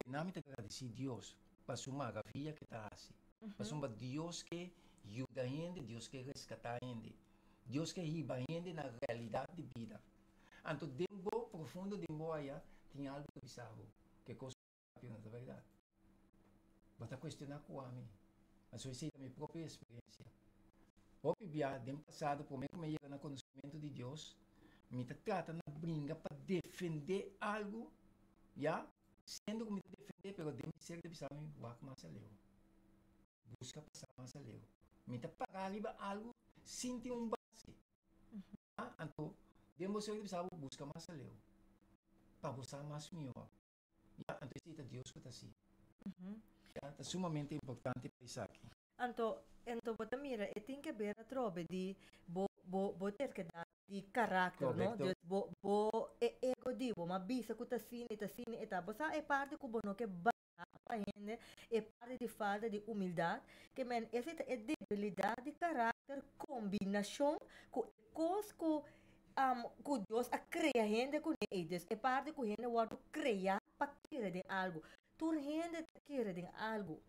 Nan mi ta gradisí Dios pa su maravia ke ta hasi. Pasobra Dios ke yuda hende, Dios ke reskatá hende, Dios ke hiba hende na realidat di bida. Anto den bo, profundo den bo aya, tin algu ta bisa bo ke kos ku bo papia no ta bèrdat. Bo ta kuestioná ku ami. Pasobra esei ta mi propio eksperensia. Hopi bia den pasado promé ku mi a yega na konosementu di Dios, mi ta trata na bringa pa defendé algu. Ya, siendo ku mi ta defendé, pero den mi ser ta bisa mi, wak mas aleu. Buska pasa mas aleu. Mi ta pará riba algu sin tin un base. Ya, anto den bo ser ta bisa bo, buska mas aleu, pa bo sa mas mihó. Ya, anto esei ta Dios ku ta hasi. Ya, ta sumamente importante pa esaki. Anto, anto bo ta mira e tin ke ber atrobe di bo, bo, bo terkedat di karakter, no? Korekto. Dus bo, bo e ego di bo, ma bisa ku ta asina i ta asina i ta. Bo sa e parti ku bo no ke baha pa hende, e parti di falta di humildat, ke men esei ta e debilidat di karakter kombinashon ku e kos ku ku Dios a krea hende kuné ei. Dus e parti ku hende wòrdu kreá pa kere den algu. Tur hende ta kere den algu.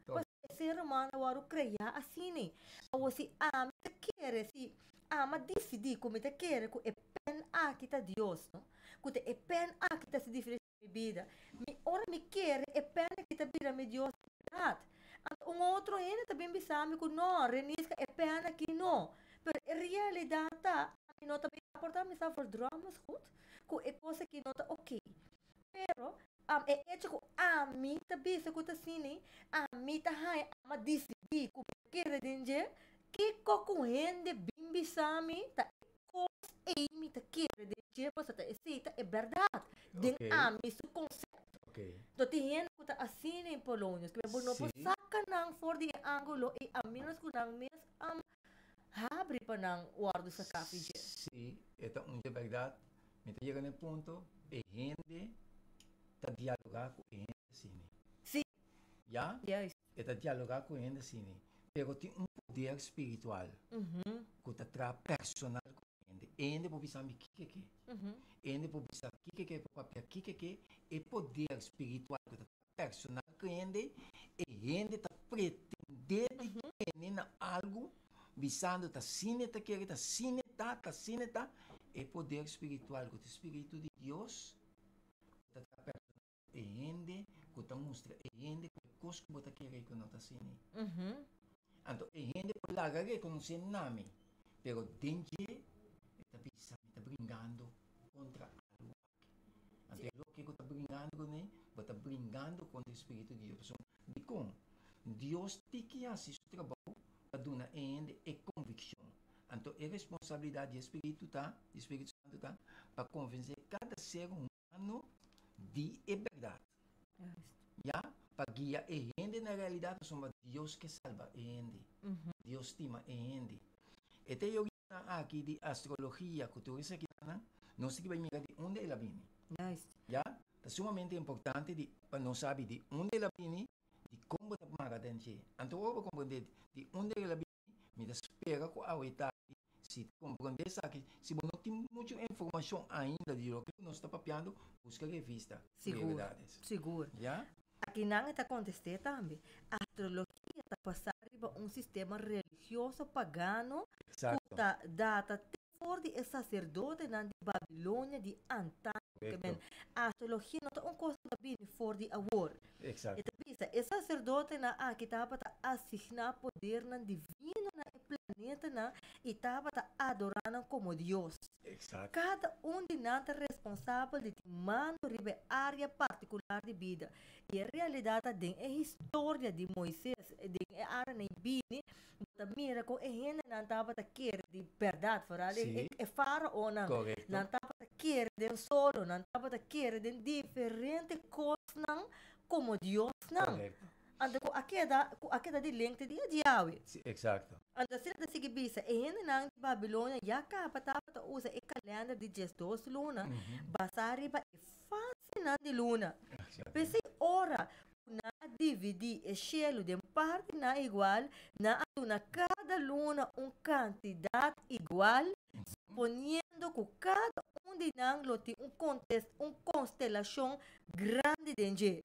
E ser humano a wòrdu kreá asina. Awor si ami ta kere, si ami a disidí ku mi ta kere ku e pèn aki ta Dios, no? Ku ta e pèn aki ta hasi diferensia den mi bida, mi ora mi kere e pèn aki ta bira mi Dios di bèrdat. Anto un otro hende ta bin bisa mi ku no, Reniska, e pèn aki no. Pero e realidat ta, ami no ta bin aportá, mi sa verdròmers goed ku e kos aki no ta oké. Pero, e echo ku ami ta bisa ku ta asina, ami ta haña, ami a disidí. disidí ku mi ta kere den dje, kiko ku hende bin bisa mi ta e kos ei mi ta kere den dje pasobra ta esei ta e bèrdat den ami su konsepto. Anto tin hende ku ta asina in Polonius, ku bo no por saka nan for di e ángulo ei a ménos ku nan mes habri pa nan wòrdu saká fi dje. Sí, e ta un dje bèrdat. Mi ta yega na e punto e hende ta dialogá ku e hende asina. Sí. Ya? Juist. E ta dialogá ku hende asina. Pero tin un poder spiritual ku ta traha personal ku hende. E hende por bisa mi kiko ke. E hende por bisa kiko ke, por papia kiko ke. E poder spiritual ku ta traha personal ku hende, e hende ta pretendé di tene na algu bisando ta asina e ta kere, ta asina e ta, ta asina e ta. E poder spiritual ku ta e spiritu di Dios ku ta traha personal. E hende ku ta mustra e hende ku e kos ku bo ta kere ku no ta asina. Anto e hende por laga rekonosé na mi, pero den dje e ta bisa mi ta bringando kontra algu aki. Anto e loke ku ta bringando kuné, bo ta bringando kontra e spiritu di Dios. Pasobra dikon? Dios tin ki hasi su trabou pa duna e hende e konvikshon. Anto e responsabilidat di e spiritu ta, di Spiritu Santu ta, pa konvensé kada ser humano Ano di e bèrdat. Ya, pa guia e hende na realidat pasobra Dios ke salba e hende. Dios stima e hende. E teorianan aki di astrologia ku tur esakinan, nos tin ki bai mira di unda el a bini. Ya, ta sumamente importante di pa nos sabi di unda el a bini, di kon bo ta mara den dje. Anto ora bo komprende di unda el a bini, Mi ta spera ku awe tardi si ta komprondé esaki. Si bo no tin muchu informashon ainda di loke ku nos ta papiando, buska revista Sigur, Prioridades. sigur. Ya? Akinan e ta kontest'é tambe. Astrologia ta basá riba un sistema religioso pagano ku ta data te for di e saserdotenan di Babilonia di antaño. Ke men, astrologia no ta un kos ku ta bini for di awor. E ta bisa, e saserdotenan aki tabata asigná podernan divino na e planetanan i tabata adorá nan komo dios. Kada un di nan ta responsabel di tin mando riba e área partikular di bida. I e realidat ta den e historia di Moises, den e áreanan i bini, Bo ta mira kon e hendenan tabata kere di bèrdat, foral e e faraonan. Nan tabata kere den solo, nan tabata kere den diferente kosnan komo diosnan. Anto ku a keda, ku a keda di lengte di e diawe. Anto asina ta sigui bisa, e hendenan di Babilonia ya kaba tabata usa e kalènder di diesdos luna basá riba e fasenan di luna. P'esei ora ku nan a dividí e shelu den partinan igual, nan a duna kada luna un kantidat igual, suponiendo ku kada un di nan lo tin un un konstelashon grandi den dje.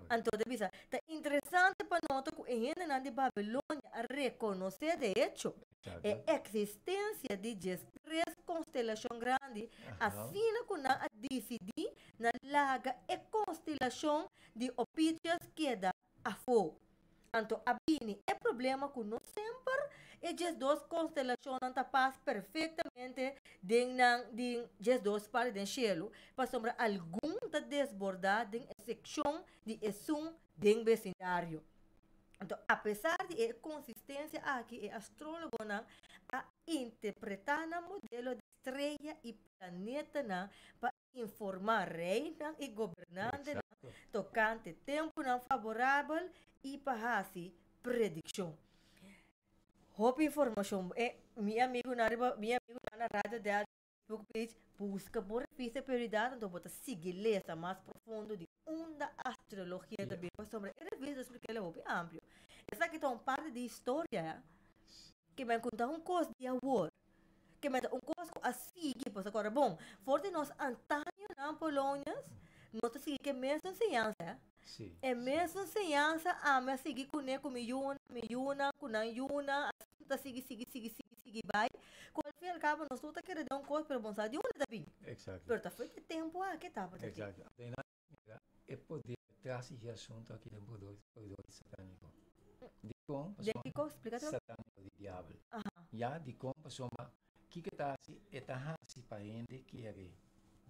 Anto ta bisa, ta interesante pa nota ku e hendenan di Babilonia a rekonosé de echo e eksistensia di diestres konstelashon grandi, asina ku nan a disidí na laga e konstelashon di Opitius keda afó. Anto a bini e problema ku no semper e 12 konstelashonnan ta pas perfektamente den nan di 12 parti den shelu, pasobra algun ta desbordá den e sekshon di esun den besindario. Anto apesar di e konsistensia aki e astrólogonan a interpretá nan modelo di strea i planetanan pa informá reinan i gobernantenan tokante tempunan faborabel i pa hasi predikshon. Hopi informashon. E mi amigunan riba mi amigunan na Radio Delta Facebook page buska bo revista Prioridad anto bo ta sigui lesa mas profundo di unda astrologia ta bin pasobra e revista ta splika el hopi amplio. Esaki ta un parti di historia ke men konta un kos di awor. Ke mester un kos ku a sigui, pasobra kòrda bon, for di nos antañonan Polonius, nos ta sigui ku e mesun enseñansa. E mesun enseñansa ami a sigui kuné ku mi yunan, mi yunan ku nan yunan, asina ta sigui, sigui, sigui, sigui, sigui bai, ku al fin i al kabo nos tur ta kere den un kos, pero bo no sa di unda ta bin. Pero ta for di e tempu aki tabata tin. E poder tras di e asunto aki den poder satániko. Dikon? De kiko? Splika atrobe. Satániko, di diabel. Ya, dikon? Pasobra kiko e ta hasi? E ta hasi pa hende kere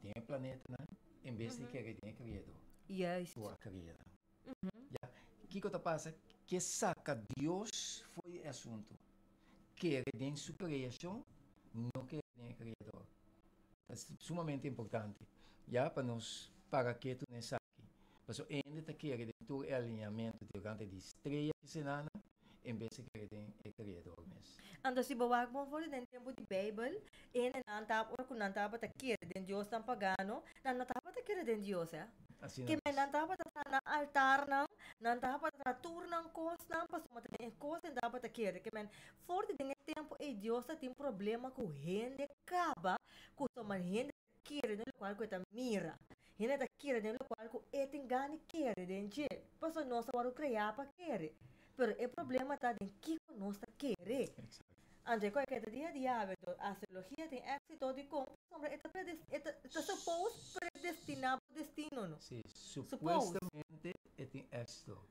den e planetanan en bes di kere den e Kreador. Juist. Ku a krea nan. Ya, kiko ta pasa? Ke saka Dios for di e asuntu. Kere den su kreashon, no kere den e Kreador. Ta sumamente importante, ya, pa nos para ketu na esaki. Pasobra hende ta kere den tur e alineamentu tokante di strea ki senanan, en bes di kere den e Kreador mes. Anto si bo wak bon for di den tempu di Beibel, hendenan tabata, ora ku nan tabata kere den diosnan pagano, nan no tabata kere den Dios, eh. Asina Ke men mes. nan tabata traha nan altarnan, nan tabata traha tur nan kosnan, pasobra ta den e kos nan tabata kere. Ke men for di den e tempu ei Dios ta tin problema ku hende kaba ku soman hende ta kere den lokual ku e ta mira. Hende ta kere den lokual ku e tin gana di kere den dje, pasobra nos a wòrdu kreá pa kere. Pero e problema ta den kiko nos ta kere. Exacto. Anto e kos ke ta dia di awe, anto astrologia tin éksito dikon? Pasobra e ta predes, e ta ta suppose predestiná bo destino, no? Sí, Suppose. supuestamente e tin éksito,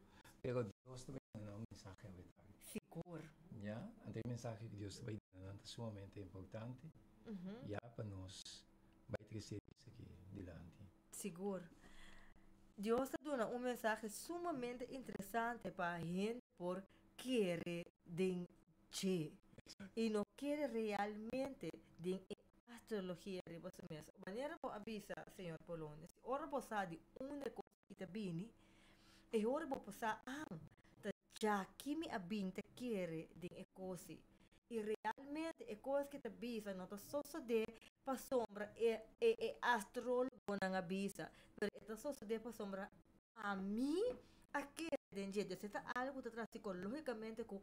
pero Dios ta bai duna nan un mensahe awe tardi. Sigur. Ya, anto e mensahe ku Dios ta bai duna nan ta sumamente importante, ya, pa nos bai trese esaki dilanti. Sigur. Dios ta duna un mensahe sumamente interesante pa hende por kere den dje i no kere realmente den e astrologia riba su mes. Manera bo a bisa, señor Polonio, si ora bo sa di unda e kos aki ta bini, e ora bo por sa, ah, ta djaki mi a bin ta kere den e kosi. I realmente e kos ki ta bisa no ta sosodé pasobra e e e astrologonan a bisa, pero e ta sosodé pasobra ami a kere den dje. Dus e ta algu ku ta traha psikológikamente ku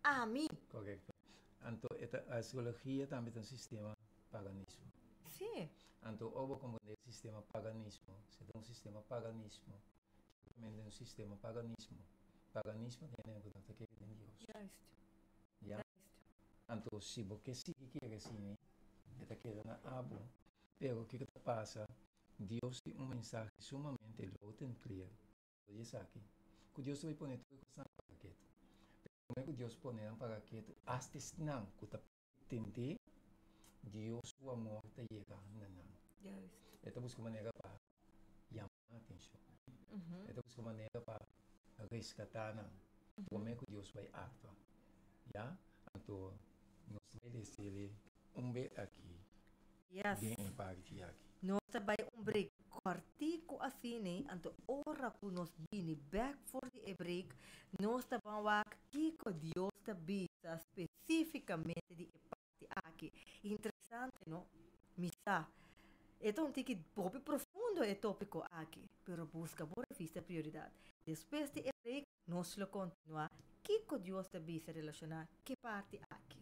ami. Korekto. Anto e ta astrologia tambe ta un sistema paganismo. Sí. Anto ora bo komprendé e sistema paganismo, si ta un sistema paganismo, kiermente un sistema paganismo. Paganismo ta hende ku no ta kere den Dios. Juist. Ya. Juist. Anto si bo ke sigui kere asina, e ta keda na abo. Pero kiko ta pasa? Dios tin un mensahe sumamente loud and clear. Oye esaki, ku Dios ta bai pone tur e kosnan pa ketu. Pero promé ku Dios pone nan para ketu, asta esnan ku ta pretendé, Dios su amor ta yega na nan. Juist. E ta buska manera pa yama nan atenshon. E ta buska manera pa reskatá nan promé ku Dios bai aktua. Ya? Anto nos ta bai lesa un be aki. Yes. Den e parti aki. Nos ta bai un break kòrtiku asina, anto ora ku nos bini bèk for di e break, nos ta ban wak kiko Dios ta bisa spesífikamente di e parti aki. Interesante, no? Mi sa, e ta un tiki hopi profundo e tópiko aki, pero buska bo revista Prioridat. Despues di e break, nos lo kontinuá kiko Dios ta bisa relashoná ku e parti aki.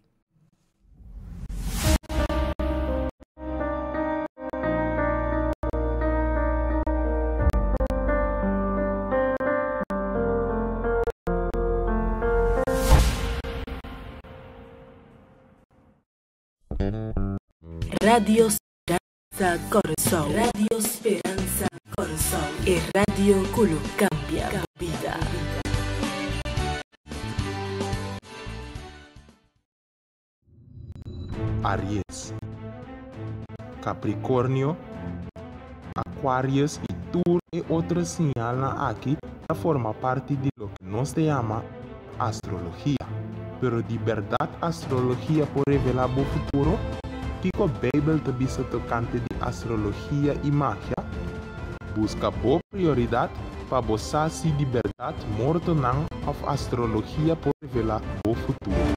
Radio Speransa Kòrsou. Radio Speransa Kòrsou. E radio ku lo kambia bo bida. Aries, Capricornio, Aquarius y tur e otro señalnan aki ta forma parti di loke nos ta yama astrologia. Pero di berdad astrologia por revela bo futuro? Kico Bijbel ta bisa tocante di astrologia y magia? Busca bo prioridad pa bo sa si di berdad mortonan of astrologia por revela bo futuro.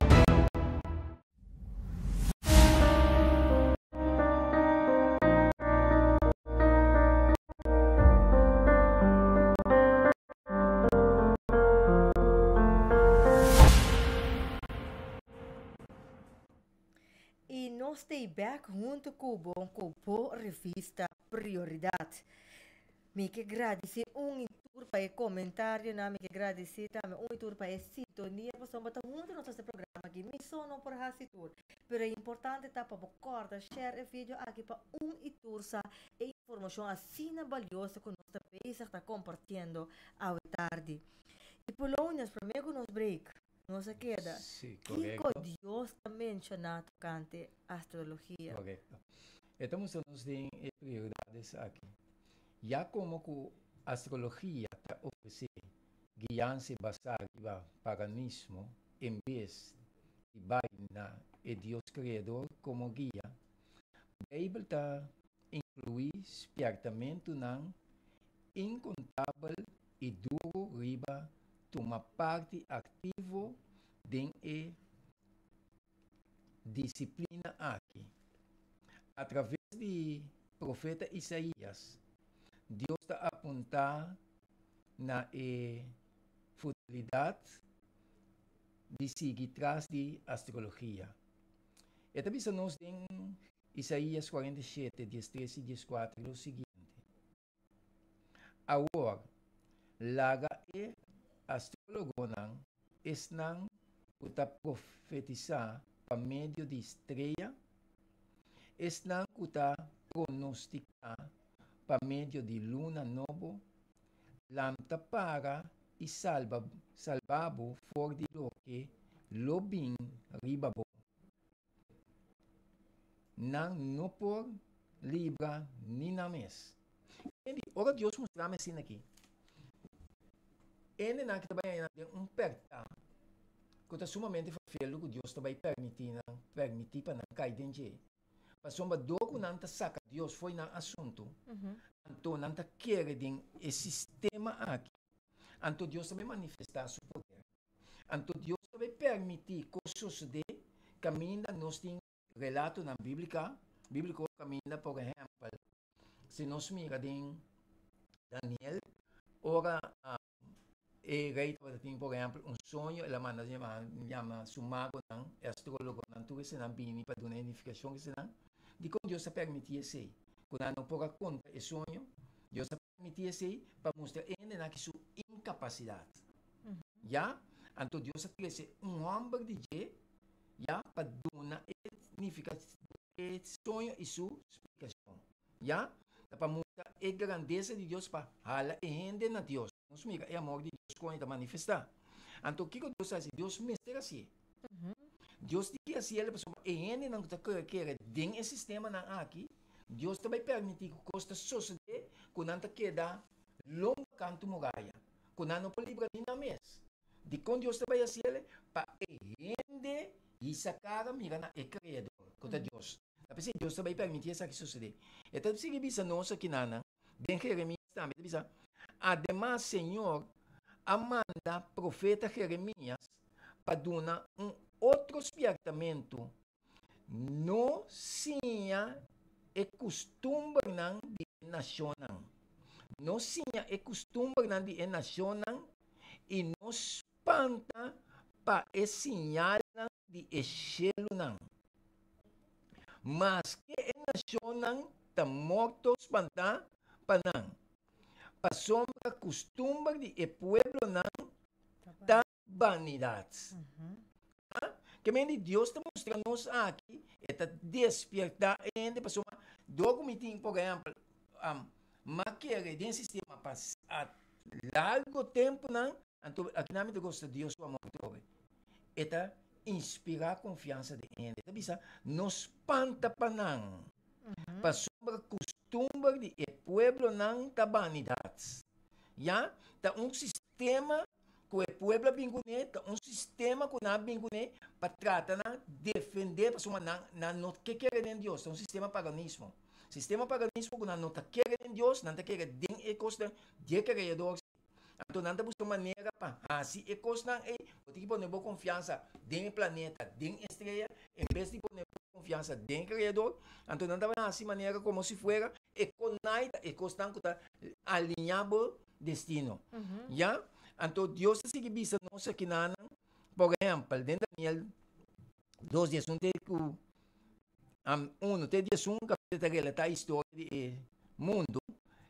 I nos ta bek huntu ku bo ku bo revista Prioridat. Mi ke gradisí un i tur pa e komentarionan, mi ke gradisí tambe un i tur pa e sintonia pasobra bo ta huntu nos hasi e programa aki. Mi so no por hasi tur, pero e importante ta pa bo kòrda share e video aki pa un i tur sa e informashon asina balioso ku nos ta bezig ta kompartiendo awe tardi. I Polonius, promé ku nos break, nos a keda Sí, kiko korekto. Dios ta menshoná tokante astrologia. Korekto. E ta mustra nos den e prioridades aki. Ya komo ku astrologia ta ofresé guiansa basá riba paganismo en bes di bai na e Dios Kreador komo guia, Beibel ta inkluí spièrtamentunan inkontabel i duru riba tuma parti aktivo den e disiplina aki. Atraves di profeta Isaías, Dios ta apuntá na e futilidat di sigui tras di astrologia. E ta bisa nos den Isaías 47, 13 i 14 lo siguiente, Awor, laga e astrólogonan, esnan ku ta profetisá pa medio di strea, esnan ku ta pronostiká pa medio di luna nobo, lanta para i salba salba bo for di loke lo bin riba bo. Nan no por libra ni nan mes. Kendi, ora Dios mustra mi asina aki, hendenan ki ta bai haña nan den un pèrtá ku ta sumamente ferfelu ku Dios ta bai permití nan, permití pa nan kai den dje. Pasobra dor ku nan ta saka Dios fo'i nan asuntu, anto nan ta kere den e sistema aki, anto Dios ta bai manifestá su poder. Anto Dios ta bai permití kos sosodé kaminda nos tin relatonan bíblika, bíbliko kaminda, por ehèmpel, si nos mira den Daniel, ora e rei tabata tin, por ehèmpel, un soño, el a manda yama, yama su magonan, e astrólogonan, tur esenan bini pa duna e nifikashon esenan. Dikon Dios a permití esei? Ku nan no por a konta e soño? Dios a permití esei pa mustra e hendenan aki su inkapasidat. Ya? Anto Dios a trese un hòmber di dje, ya, pa duna e nifikashon e soño i su splikashon. Ya? Ta pa mustra e grandesa di Dios pa hala e hende na Dios. Nos mira e amor di Dios kon e ta manifestá. Anto kiko Dios a hasi? Dios mester hasié. Dios tin ki hasié pasobra e hendenan ku ta kere den e sistemanan aki, Dios ta bai permití ku kos ta sosodé ku nan ta keda lomba kantu muraya, ku nan no por libra ni nan mes. Dikon Dios ta bai hasiel? Pa e hende hisa kara mira na e Kreador, ku ta Dios. Ta p'esei Dios ta bai permití esaki sosodé. E ta sigui bisa nos akinanan, den Jeremias tambe ta bisa, Ademas Señor a manda profeta Jeremias pa duna un otro spièrtamentu, No siña e kustumbernan di e nashonnan. No siña e kustumbernan di e nashonnan i no spanta pa e siñalnan di e shelunan. Maske e nashonnan ta morto spantá pa nan, pasobra kustumber di e pueblonan ta banidat. Ke men di Dios ta mustra nos aki, e ta despierta e hende pasobra dor ku mi tin, por ehèmpel, m'a kere den sistema pa largo tempunan, anto akinan mi ta gosta Dios su amor trobe. E ta inspirá konfiansa den hende. E ta bisa, no spanta pa nan, pasobra kustumber di e pueblonan ta banidat. Ya, ta un sistema ku e pueblo a bin kuné ta un sistema ku nan a bin kuné pa trata nan defendé pasobra nan nan no ke kere den Dios ta un sistema paganismo sistema paganismo ku nan no ta kere den Dios nan ta kere den e kosnan di e kreador anto nan ta buska manera pa hasi e kosnan ei bo tin ki pone bo konfiansa den e planeta den e strea en bes di pone bo konfiansa den e kreador anto nan ta bai hasi manera komo si fuera e konai ta e kosnan ku ta aliñá bo destino. Ya? Anto Dios ta sigui bisa nos akinanan, por ehempel, den Daniel 2, 11 te ku 1 te 11 kapítulo ta relatá historia di e mundu.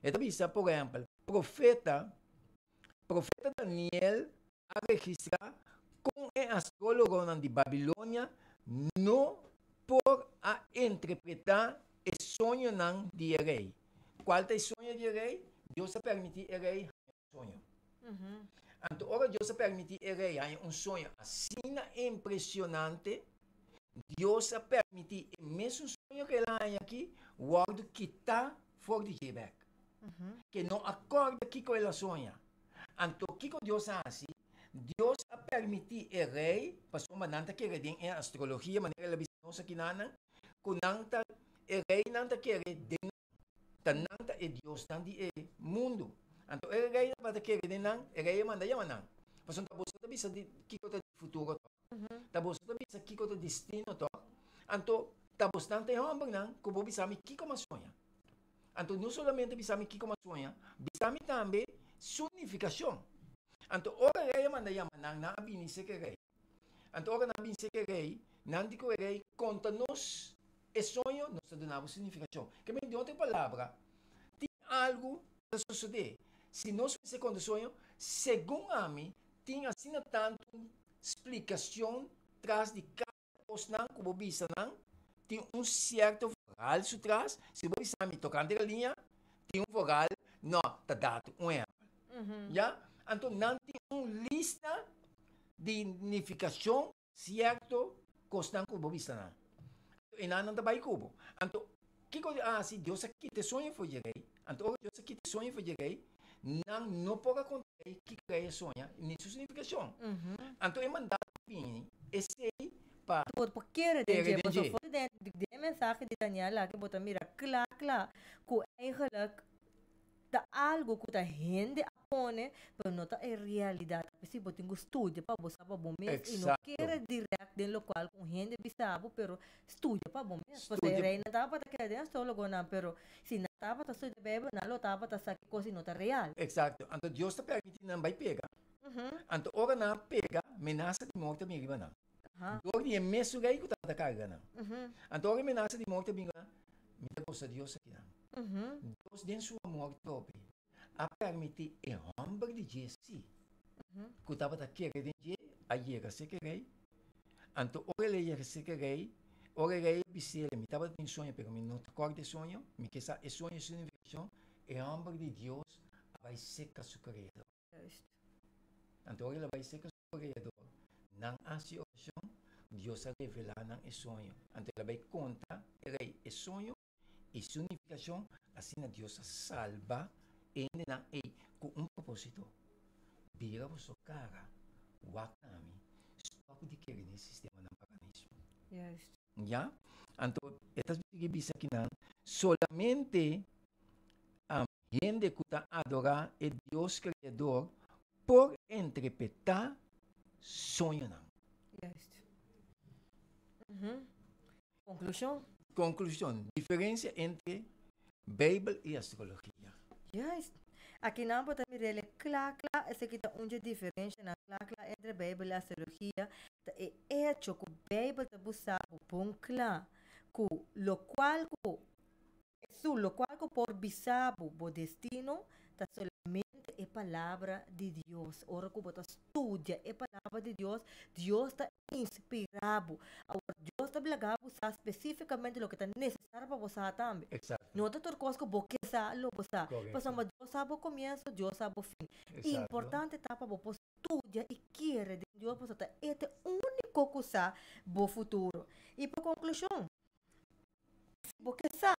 E ta bisa, por ehempel, profeta, profeta Daniel a registrá kon e astrólogonan di Babilonia no por a interpretá e soñonan di e rei. Kual ta e soño di e rei? Dios a permití e rei haña un soño. Anto ora Dios a permití e rei haña un soño asina impresionante, Dios a permití e mesun soño ku el a haña aki wòrdu kitá for di dje bèk. Ke no a kòrda kiko el a soña. Anto kiko Dios a hasi? Dios a permití e rei, pasobra nan ta kere den e astrologia, manera el a bisa nos akinanan, ku nan ta, e reinan ta kere den nan, ta nan ta e diosnan di e mundu. Anto e rei tabata kere den nan, e rei a manda yama nan, pasobra ta boso ta bisa di kiko ta di futuro tòg, ta boso ta bisa kiko ta destino tòg, anto ta bosnan ta e hòmbernan ku bo bisa mi kiko mi a soña. Anto no solamente bisa mi kiko mi a soña, bisa mi tambe su nifikashon. Anto ora rei a manda yama nan, nan a bini serka e rei. Anto ora nan a bini serka e rei, nan di ku e rei, Konta nos e soño, nos ta duna bo su nifikashon. Ke men, den otro palabra, tin algu ta sosodé. Si nos mester konta soño, segun ami, tin asina tantu splikashon tras di kada Kosnan ku bo bisa nan tin un sierto verhaal su tras. Si bo bisa mi tokante galiña, tin un verhaal, no, ta datu un ehèmpel. Ya? Anto nan tin un lista di nifikashon sierto kosnan ku bo bisa nan. Anto e nan nan ta bai ku bo. Anto kiko a hasi? Dios a kita e soño for dje rei. Anto ora Dios a kita e soño for dje rei, nan no por a konta rei kiko rei a soña ni su signifikashon. Anto e mandato a bini esei pa Bo por kere den kere dje, den pasobra dje. for di den e mensahe di Daniel aki bo ta mira kla kla ku eigenlijk ta algu ku ta hende a pone, pero no ta e realidat. P'esei bo tin ku studia pa bo sa pa bo mes i no kere dirèkt den lokual ku un hende bisa bo, pero studia pa bo mes. Pasobra e reinan tabata keda den astrologonan, pero si nan tabata studia Beibel, nan lo tabata sa ki kos i no ta real. Eksakto. Anto Dios ta permití nan bai pega. Anto ora nan a pega, menasa di morte a bin riba nan. Dor di e mesun rei ku tabata karga nan. Anto ora e menasa di morte a bin riba nan, mi ta gosa Dios akinan. Dios den su amor topi a permití e hòmber di dje sí, ku tabata kere den dje, a yega serka e rei. Anto ora el a yega serka e rei, ora e rei a bis'el, Mi tabata tin soño, pero mi no ta kòrda e soño, mi ke sa e soño su nifikashon. E hòmber di Dios a bai serka su Kreador. Anto ora el a bai serka su Kreador, nan a hasi orashon, Dios a revelá nan e soño. Anto el a bai konta e rei e soño i su nifikashon, asina Dios a salba e hendenan ei ku un propósito, Bira boso kara, wak na mi, stòp di kere den e sistemanan paganismo. Ya? Anto e ta sigui bisa kinan, solamente hende ku ta adorá e Dios Kreador por interpretá soñonan. Juist. Konklushon? Konklushon, Diferensia entre Beibel i astrologia. Juist. Akinan bo ta mir'el e kla kla, esaki ta un dje diferenshanan kla kla entre Beibel i astrologia, ta e echo ku Beibel ta busa bo bon kla ku lokual ku Esun lokual ku por bisa bo bo destino ta solamente e Palabra di Dios. Ora ku bo ta studia e Palabra di Dios, Dios ta inspirá bo. Awor, Dios ta blaga bo sa spesífikamente loke ta nesesario pa bo sa tambe. No ta tur kos ku bo ke sa lo bo sa. Pasobra Dios sa bo komienso, Dios sa bo fin. Importante ta pa bo por studia i kere den Dios pasobra ta e ta e úniko ku sa bo futuro. I pa konklushon, Si bo ke sa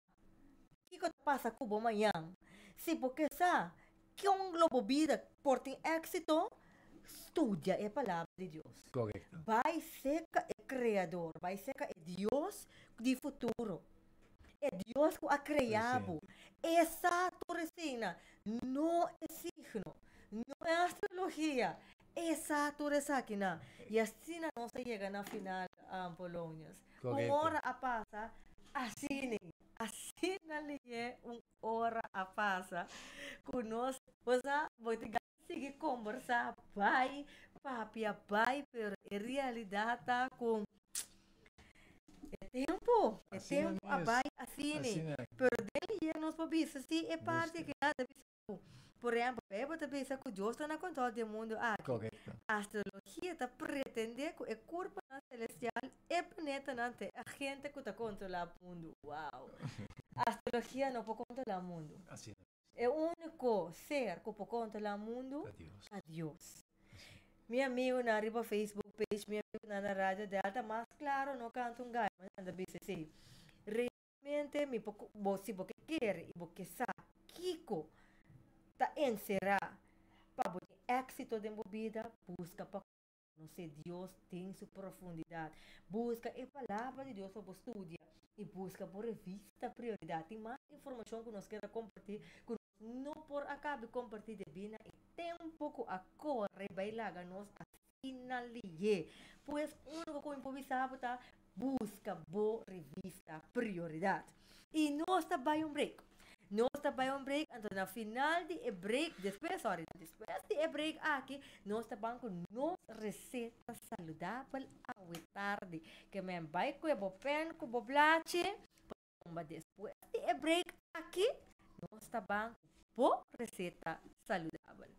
kiko ta pasa ku bo mañan, si bo ke sa kon lo bo bida por tin éksito, studia e Palabra di Dios. Korekto. Bai serka e Kreador, bai serka e Dios di futuro, e Dios ku a krea bo. E sa tur eseinan, no e signo, no e astrologia, e sa tur esakinan. I asina nos a yega na final, Polonius. Un ora a pasa asina, asina lihé un ora a pasa ku nos, bo sa, bo tin gana sigui kombersá, bai papia, bai, pero e realidat ta ku e tempu, e tempu a bai asina, pero den lihé nos por bisa si e parti aki nan ta bisa. Por ehempel, Bijbel ta bisa ku Dios ta na kontrol di e mundu aki. Korekto. Astrologia ta pretendé ku e kurponan selestial, e planetanan, ta e agente ku ta kontrolá mundu. Wow! Astrologia no por kontrolá mundu. Asina mes. E úniko ser ku por kontrolá mundu Ta Dios. ta Dios. Mi amigunan riba Facebook page, mi amigunan na Radio Delta, mas klaro no kanta un gai, nan ta bisa esei. Mente mi por bo si bo ke kere i bo ke sa kiko ta enserá pa bo tin éksito den bo bida, buska pa konosé Dios den su profundidat. Buska e Palabra di Dios pa bo studia i buska bo revista Prioridat. Tin mas informashon ku nos kier a kompartí ku nos no por a kabi kompartí debí na e tempu ku a kore bai laga nos asina lihé. Pues úniko ku mi por bisa bo ta buska bo revista Prioridat. I nos ta bai un break. Nos ta bai un break, anto na final di e break, despues, sorry, despues di e break aki, nos ta ban ku nos reseta saludabel awe tardi. Ke men bai kue bo pen ku bo blachi, pasobra despues di e break aki, nos ta ban ku bo reseta saludabel.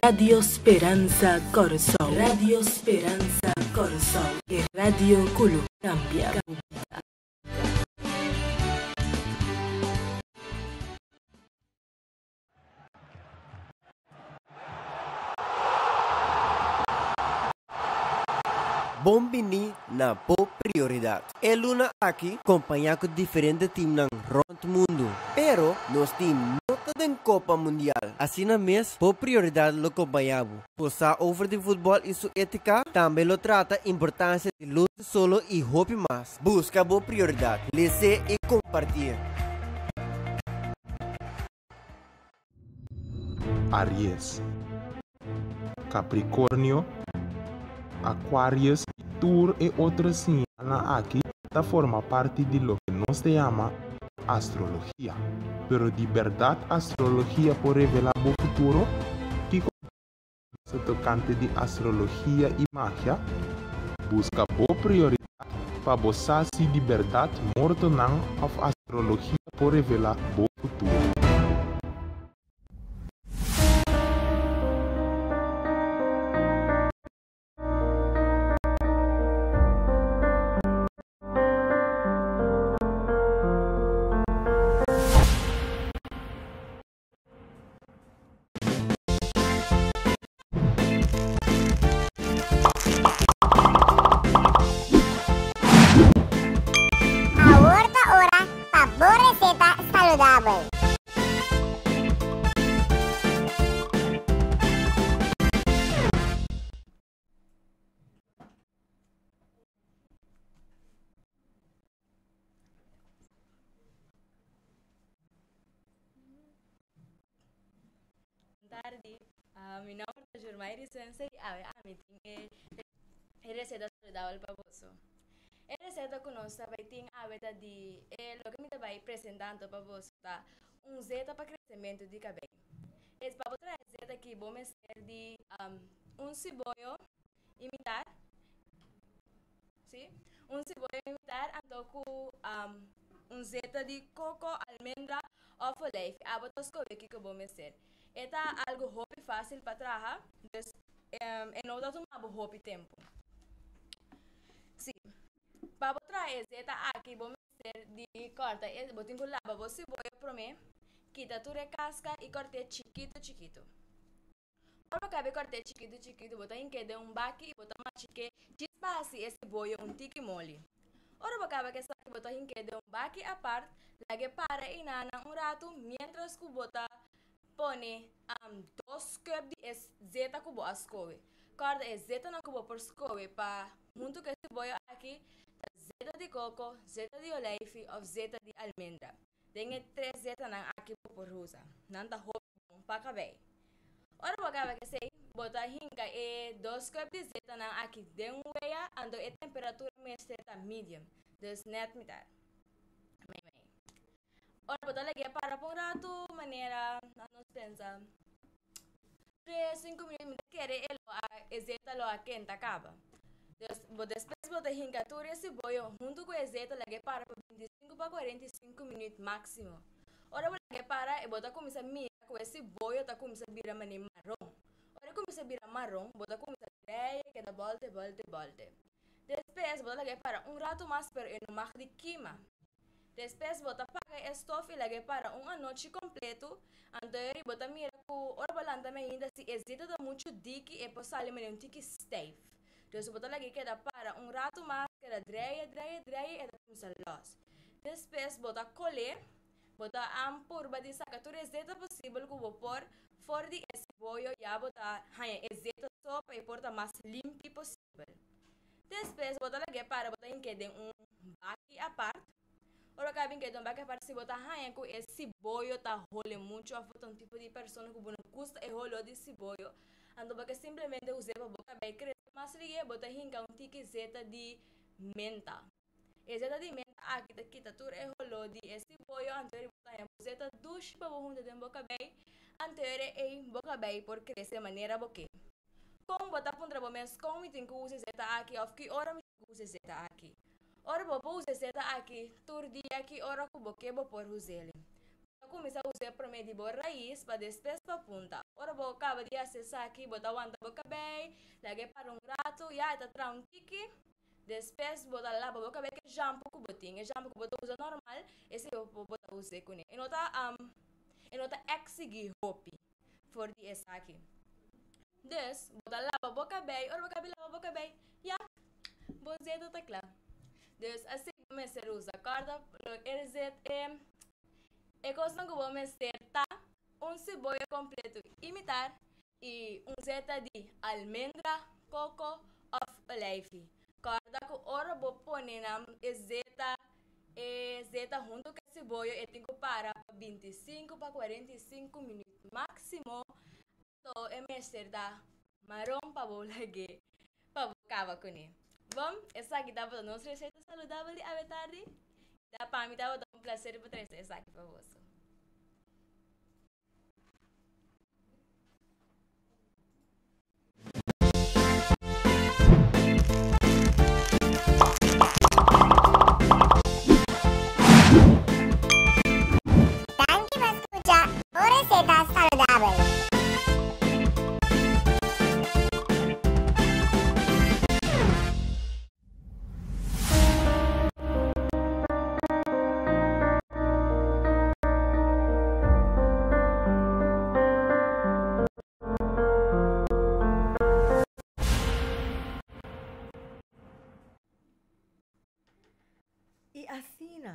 Radio Speransa Kòrsou. Radio Speransa Kòrsou, e radio ku lo kambia bo bida. Bon bini na Bo Prioridad. E luna aki kompañá ku diferente teamnan rònt mundu, pero nos team no ta den Kopa Mundial. Asina mes Bo Prioridad lo kompañá bo. Bo sa over di futbòl i su étika? Tambe lo trata importansia di lus di solo i hopi mas. Buska Bo Prioridad, les'é i kompartié. Aries, Capricornio, Aquarius y tur e otro señalnan aki ta forma parti di loke nos ta yama astrologia. Pero di berdad astrologia por revela bo futuro? Kico bo sa tocante di astrologia y magia? Busca bo prioridad pa bo sa si di berdad mortonan of astrologia por revela bo futuro. Awor ta ora pa bo receta saludabel. Tardi, uh, mi nomber ta Jurmairi Sensei y awe ami tin e, e receta saludabel pa boso. E receta ku nos ta bai tin awe ta di e loke mi ta bai presentando pa boso ta un zeta pa crecemento di cabei. Es pa bo traha e zeta aki bo mester di um, un siboyo y mitar, si, un siboyo y mitar anto ku um, un zeta di coco, almendra of olijf. Abo ta scoge kiko bo mester. E ta algo hopi facil pa traha, dus um, e no ta tuma bo hopi tempo. Si, pa bo traha e zeta aki bo mester di corta e, bo tin cu laba bo siboyo prome, kita tur e casca y cort'e chikito chikito. Ora bo cabe cort'e chikito chikito bo ta hink'e den un baki y bo ta machik'e djis pa haci e siboyo un tiki moli. Ora bo caba k'esaki bo ta hink'e den un baki apart, lag'e para einanan un ratu mientras cu bo ta pone dos cup di e zeta cu bo a scoge. Corda e zetanan cu bo por scoge pa hunto cu e siboyo aki ta zeta di coco, zeta di olijfi of zeta di almendra. Den e tres zetanan aki bo por usa. Nan ta hopi bon pa cabei. Ora bo caba kesey, bo ta hinca e dos cup di zetanan aki den un wea, anto e temperatura mester ta medium, dus net mitar. Mei mei. Ora bo ta lag'é para pa un ratu, manera nos pensa tres, sinku minuut, mi ta kere e lo a, e zeta lo a kenta kaba. Dus bo despues bo ta hinka tur e siboyo huntu ku e zeta lag'é para pa 25 pa 45 minuut máksimo. Ora bo lag'é para e bo ta kuminsá mira ku e siboyo ta kuminsá bira manera maron. Ora e kuminsá bira maron, bo ta kuminsá drei e keda bòlte bòlte bòlte. Despues bo ta lag'é para un ratu mas pero e no mag di kima. Despues bo ta paga. paga e stof i lag'é para un anochi kompleto, anto e bo ta mira ku ora bo lanta mainta si e zeta ta muchu diki e por sali manera un tiki stijf. Dus bo ta lag'é keda para un ratu mas, keda dreia, dreia, dreia e ta kumsa lòs. Despues bo ta kol'é, bo ta purba di saka tur e zeta posibel ku bo por for di e siboyo ya bo ta haña e zeta so pa e por ta mas limpi posibel. Despues bo ta lag'é para bo ta hink'é den un baki apart. Ora bo kaba hink'é den un baki apart si bo ta haña ku e siboyo ta hole muchu òf bo ta un tipo di persona ku bo no gusta e holó di siboyo, anto bo ke simplemente us'é pa bo kabei krese mas lihé, bo ta hinka un tiki zeta di menta. E zeta di menta aki ta kita tur e holó di e siboyo anto bo ta haña bo zeta dushi pa bo hunta den bo kabei, anto ei bo kabei por krese manera bo ke. Kon bo ta puntra bo mes kon mi tin ku usa e zeta aki òf ki ora mi tin ku usa e zeta aki? Ora bo por usa e zeta aki tur dia ki ora ku bo ke bo por us'el. Bo ta kuminsá us'é promé di bo rais pa despues pa punta. Ora bo kaba di hasi esaki bo ta wanta bo kabei, lag'é para un ratu, ya e ta traha un tiki, despues bo ta laba bo kabei ku e shampo ku bo tin, e shampo ku bo ta usa normal esei bo ta us'é kuné. E no ta e no ta eksigí hopi. For di esaki. Dus, bo ta laba bo kabei, ora bo kabi laba bo kabei, ya, bo zeta ta kla. Dus, así bo mester usa. Kòrda lo e zet e e kosnan ku bo mester ta un siboyo kompleto i mitar i un zeta di almendra, koko òf oleifi. Kòrda ku ora bo pone nan e zeta E zeta hunto ku e siboyo e tin ku para pa 25 pa 45 minüt máksimo. Anto e mester ta maron pa bo lag'é pa bo kaba kuné. Bon, esaki tabata nos reseta saludabel di awe tardi. Ta pa mi tabata un plaser pa trese esaki pa boso. Danki pa skucha un reseta saludabel. I asina.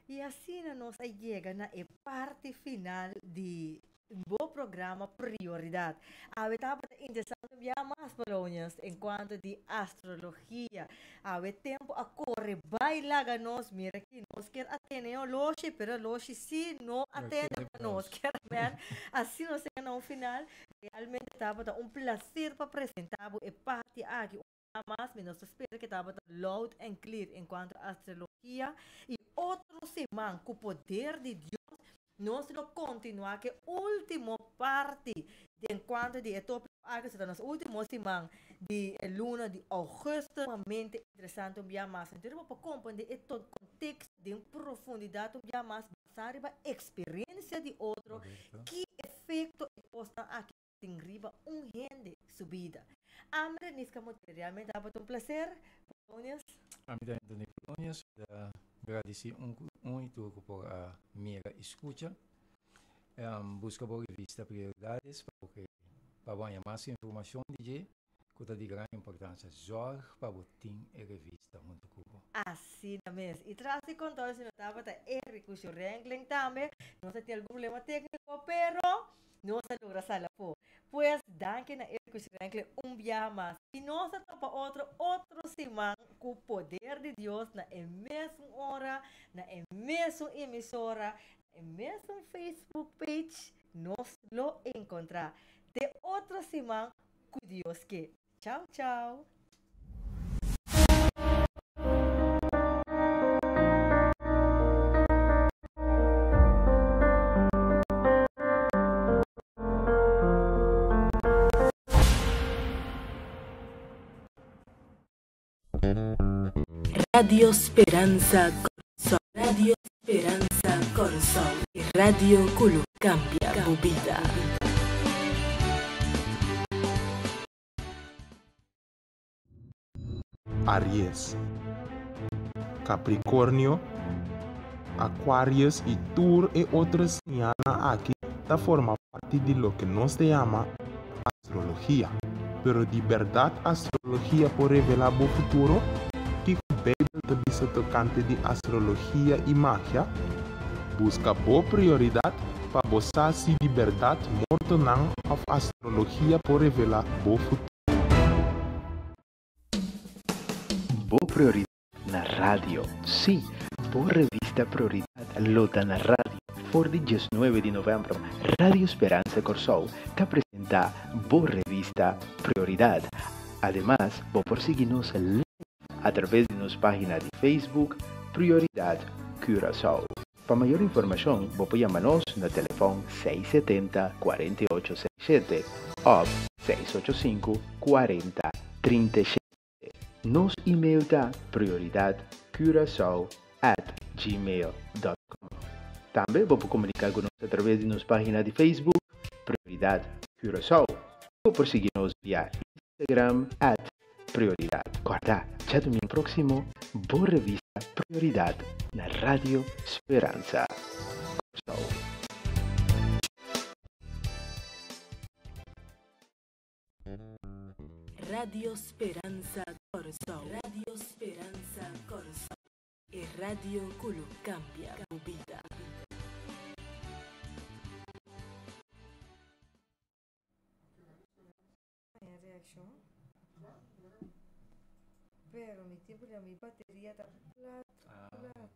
I asina nos a yega na e parti final di bo programa Prioridat. Awe tabata interesante un bia mas, Polonius, en cuanto di astrologia. Awe tempo a corre bai laga nos, mira aki nos kier a tene e oloshi, pero e oloshi si no a tene pa nos. Kier men, asina nos yega na un final. Realmente tabata un placer pa presenta bo e parti aki. Mas mi nos ta spera ke tabata loud and clear en cuanto a astrologia y otro siman cu poder di Dios nos lo continua ke ultimo parti den cuanto di e topico aki so ta nos ultimo siman di e luna di augustus. Sumamente interesante un bia mas anto bo por comprende e contexto den profundidad un bia mas basa riba experiencia di otro ki efecto e cosnan aki tin riba un hende su bida. Ami Reniska Montero, realmente tabata un placer. Polonius. Ami ta Anthony Polonius, mi ta gradisí un ku un i tur ku por a mira i skucha. Buska bo revista Prioridades pa bo ke pa bo haña mas informashon di dje ku ta di gran importansia. Zòrg pa bo tin e revista huntu ku bo. Asina mes. I tras di kontor si no tabata Eric ku su Renkling tambe. Nos a tin algun problema tékniko pero Nos a logra sali afó. Pues, danki na Eric ku Shrenkle un biaha mas. I nos ta topa otro otro siman ku poder di Dios na e mesun ora, na e mesun emisora, na e mesun Facebook page nos lo enkontrá. Te otro siman ku Dios ke. Chau chau. Radio Speransa Kòrsou Radio Speransa Kòrsou e radio ku lo kambia bo bida. Aries, Capricornio, Aquarius i tur e otro señalnan aki ta forma parti di loke nos ta yama astrologia. Pero di bèrdat astrologia por revelá bo futuro? Kiko Beibel ta bisa tokante di astrologia i magia? Buska bo prioridat pa bo sa si di bèrdat mortonan òf astrologia por revelá bo futuro. Bo prioridat na radio. Sí, bo revista Prioridat lo ta na radio for di diesnuebe di novèmber. Radio Speransa Kòrsou ta presentá bo revista Prioridat. Ademas, bo por sigui nos live atraves di nos página di Facebook Prioridat Curaçao. Pa mayor informashon bo por yama nos na telefòn 670 48 67 òf 685 40 37. Nos email ta prioridatcuracao at gmail dot com. Tambe bo por komuniká ku nos atraves di nos página di Facebook Prioridad Curaçao. Bo por sigui nos via Instagram at Prioridad. Kòrda, djadumingu próksimo bo revista Prioridad na Radio Speransa Kòrsou. Radio Speransa Kòrsou. Radio Speransa Kòrsou. E radio ku lo kambia bo bida. Reaccion. Pero mi tin problema, mi bateria ta plat, plat.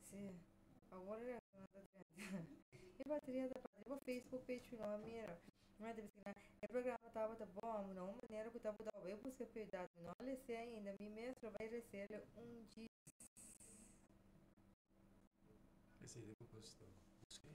Sí, awor reaccion ta 30. Mi bateria ta plat. Riba Facebook page mi no a mira. Mi ta bisa e programa tabata bon, na un manera ku tabata bai buska prioridad. Mi no a lese ainda, mi mes lo bai resele un djis. Esei ta ku gusto. Busk'é.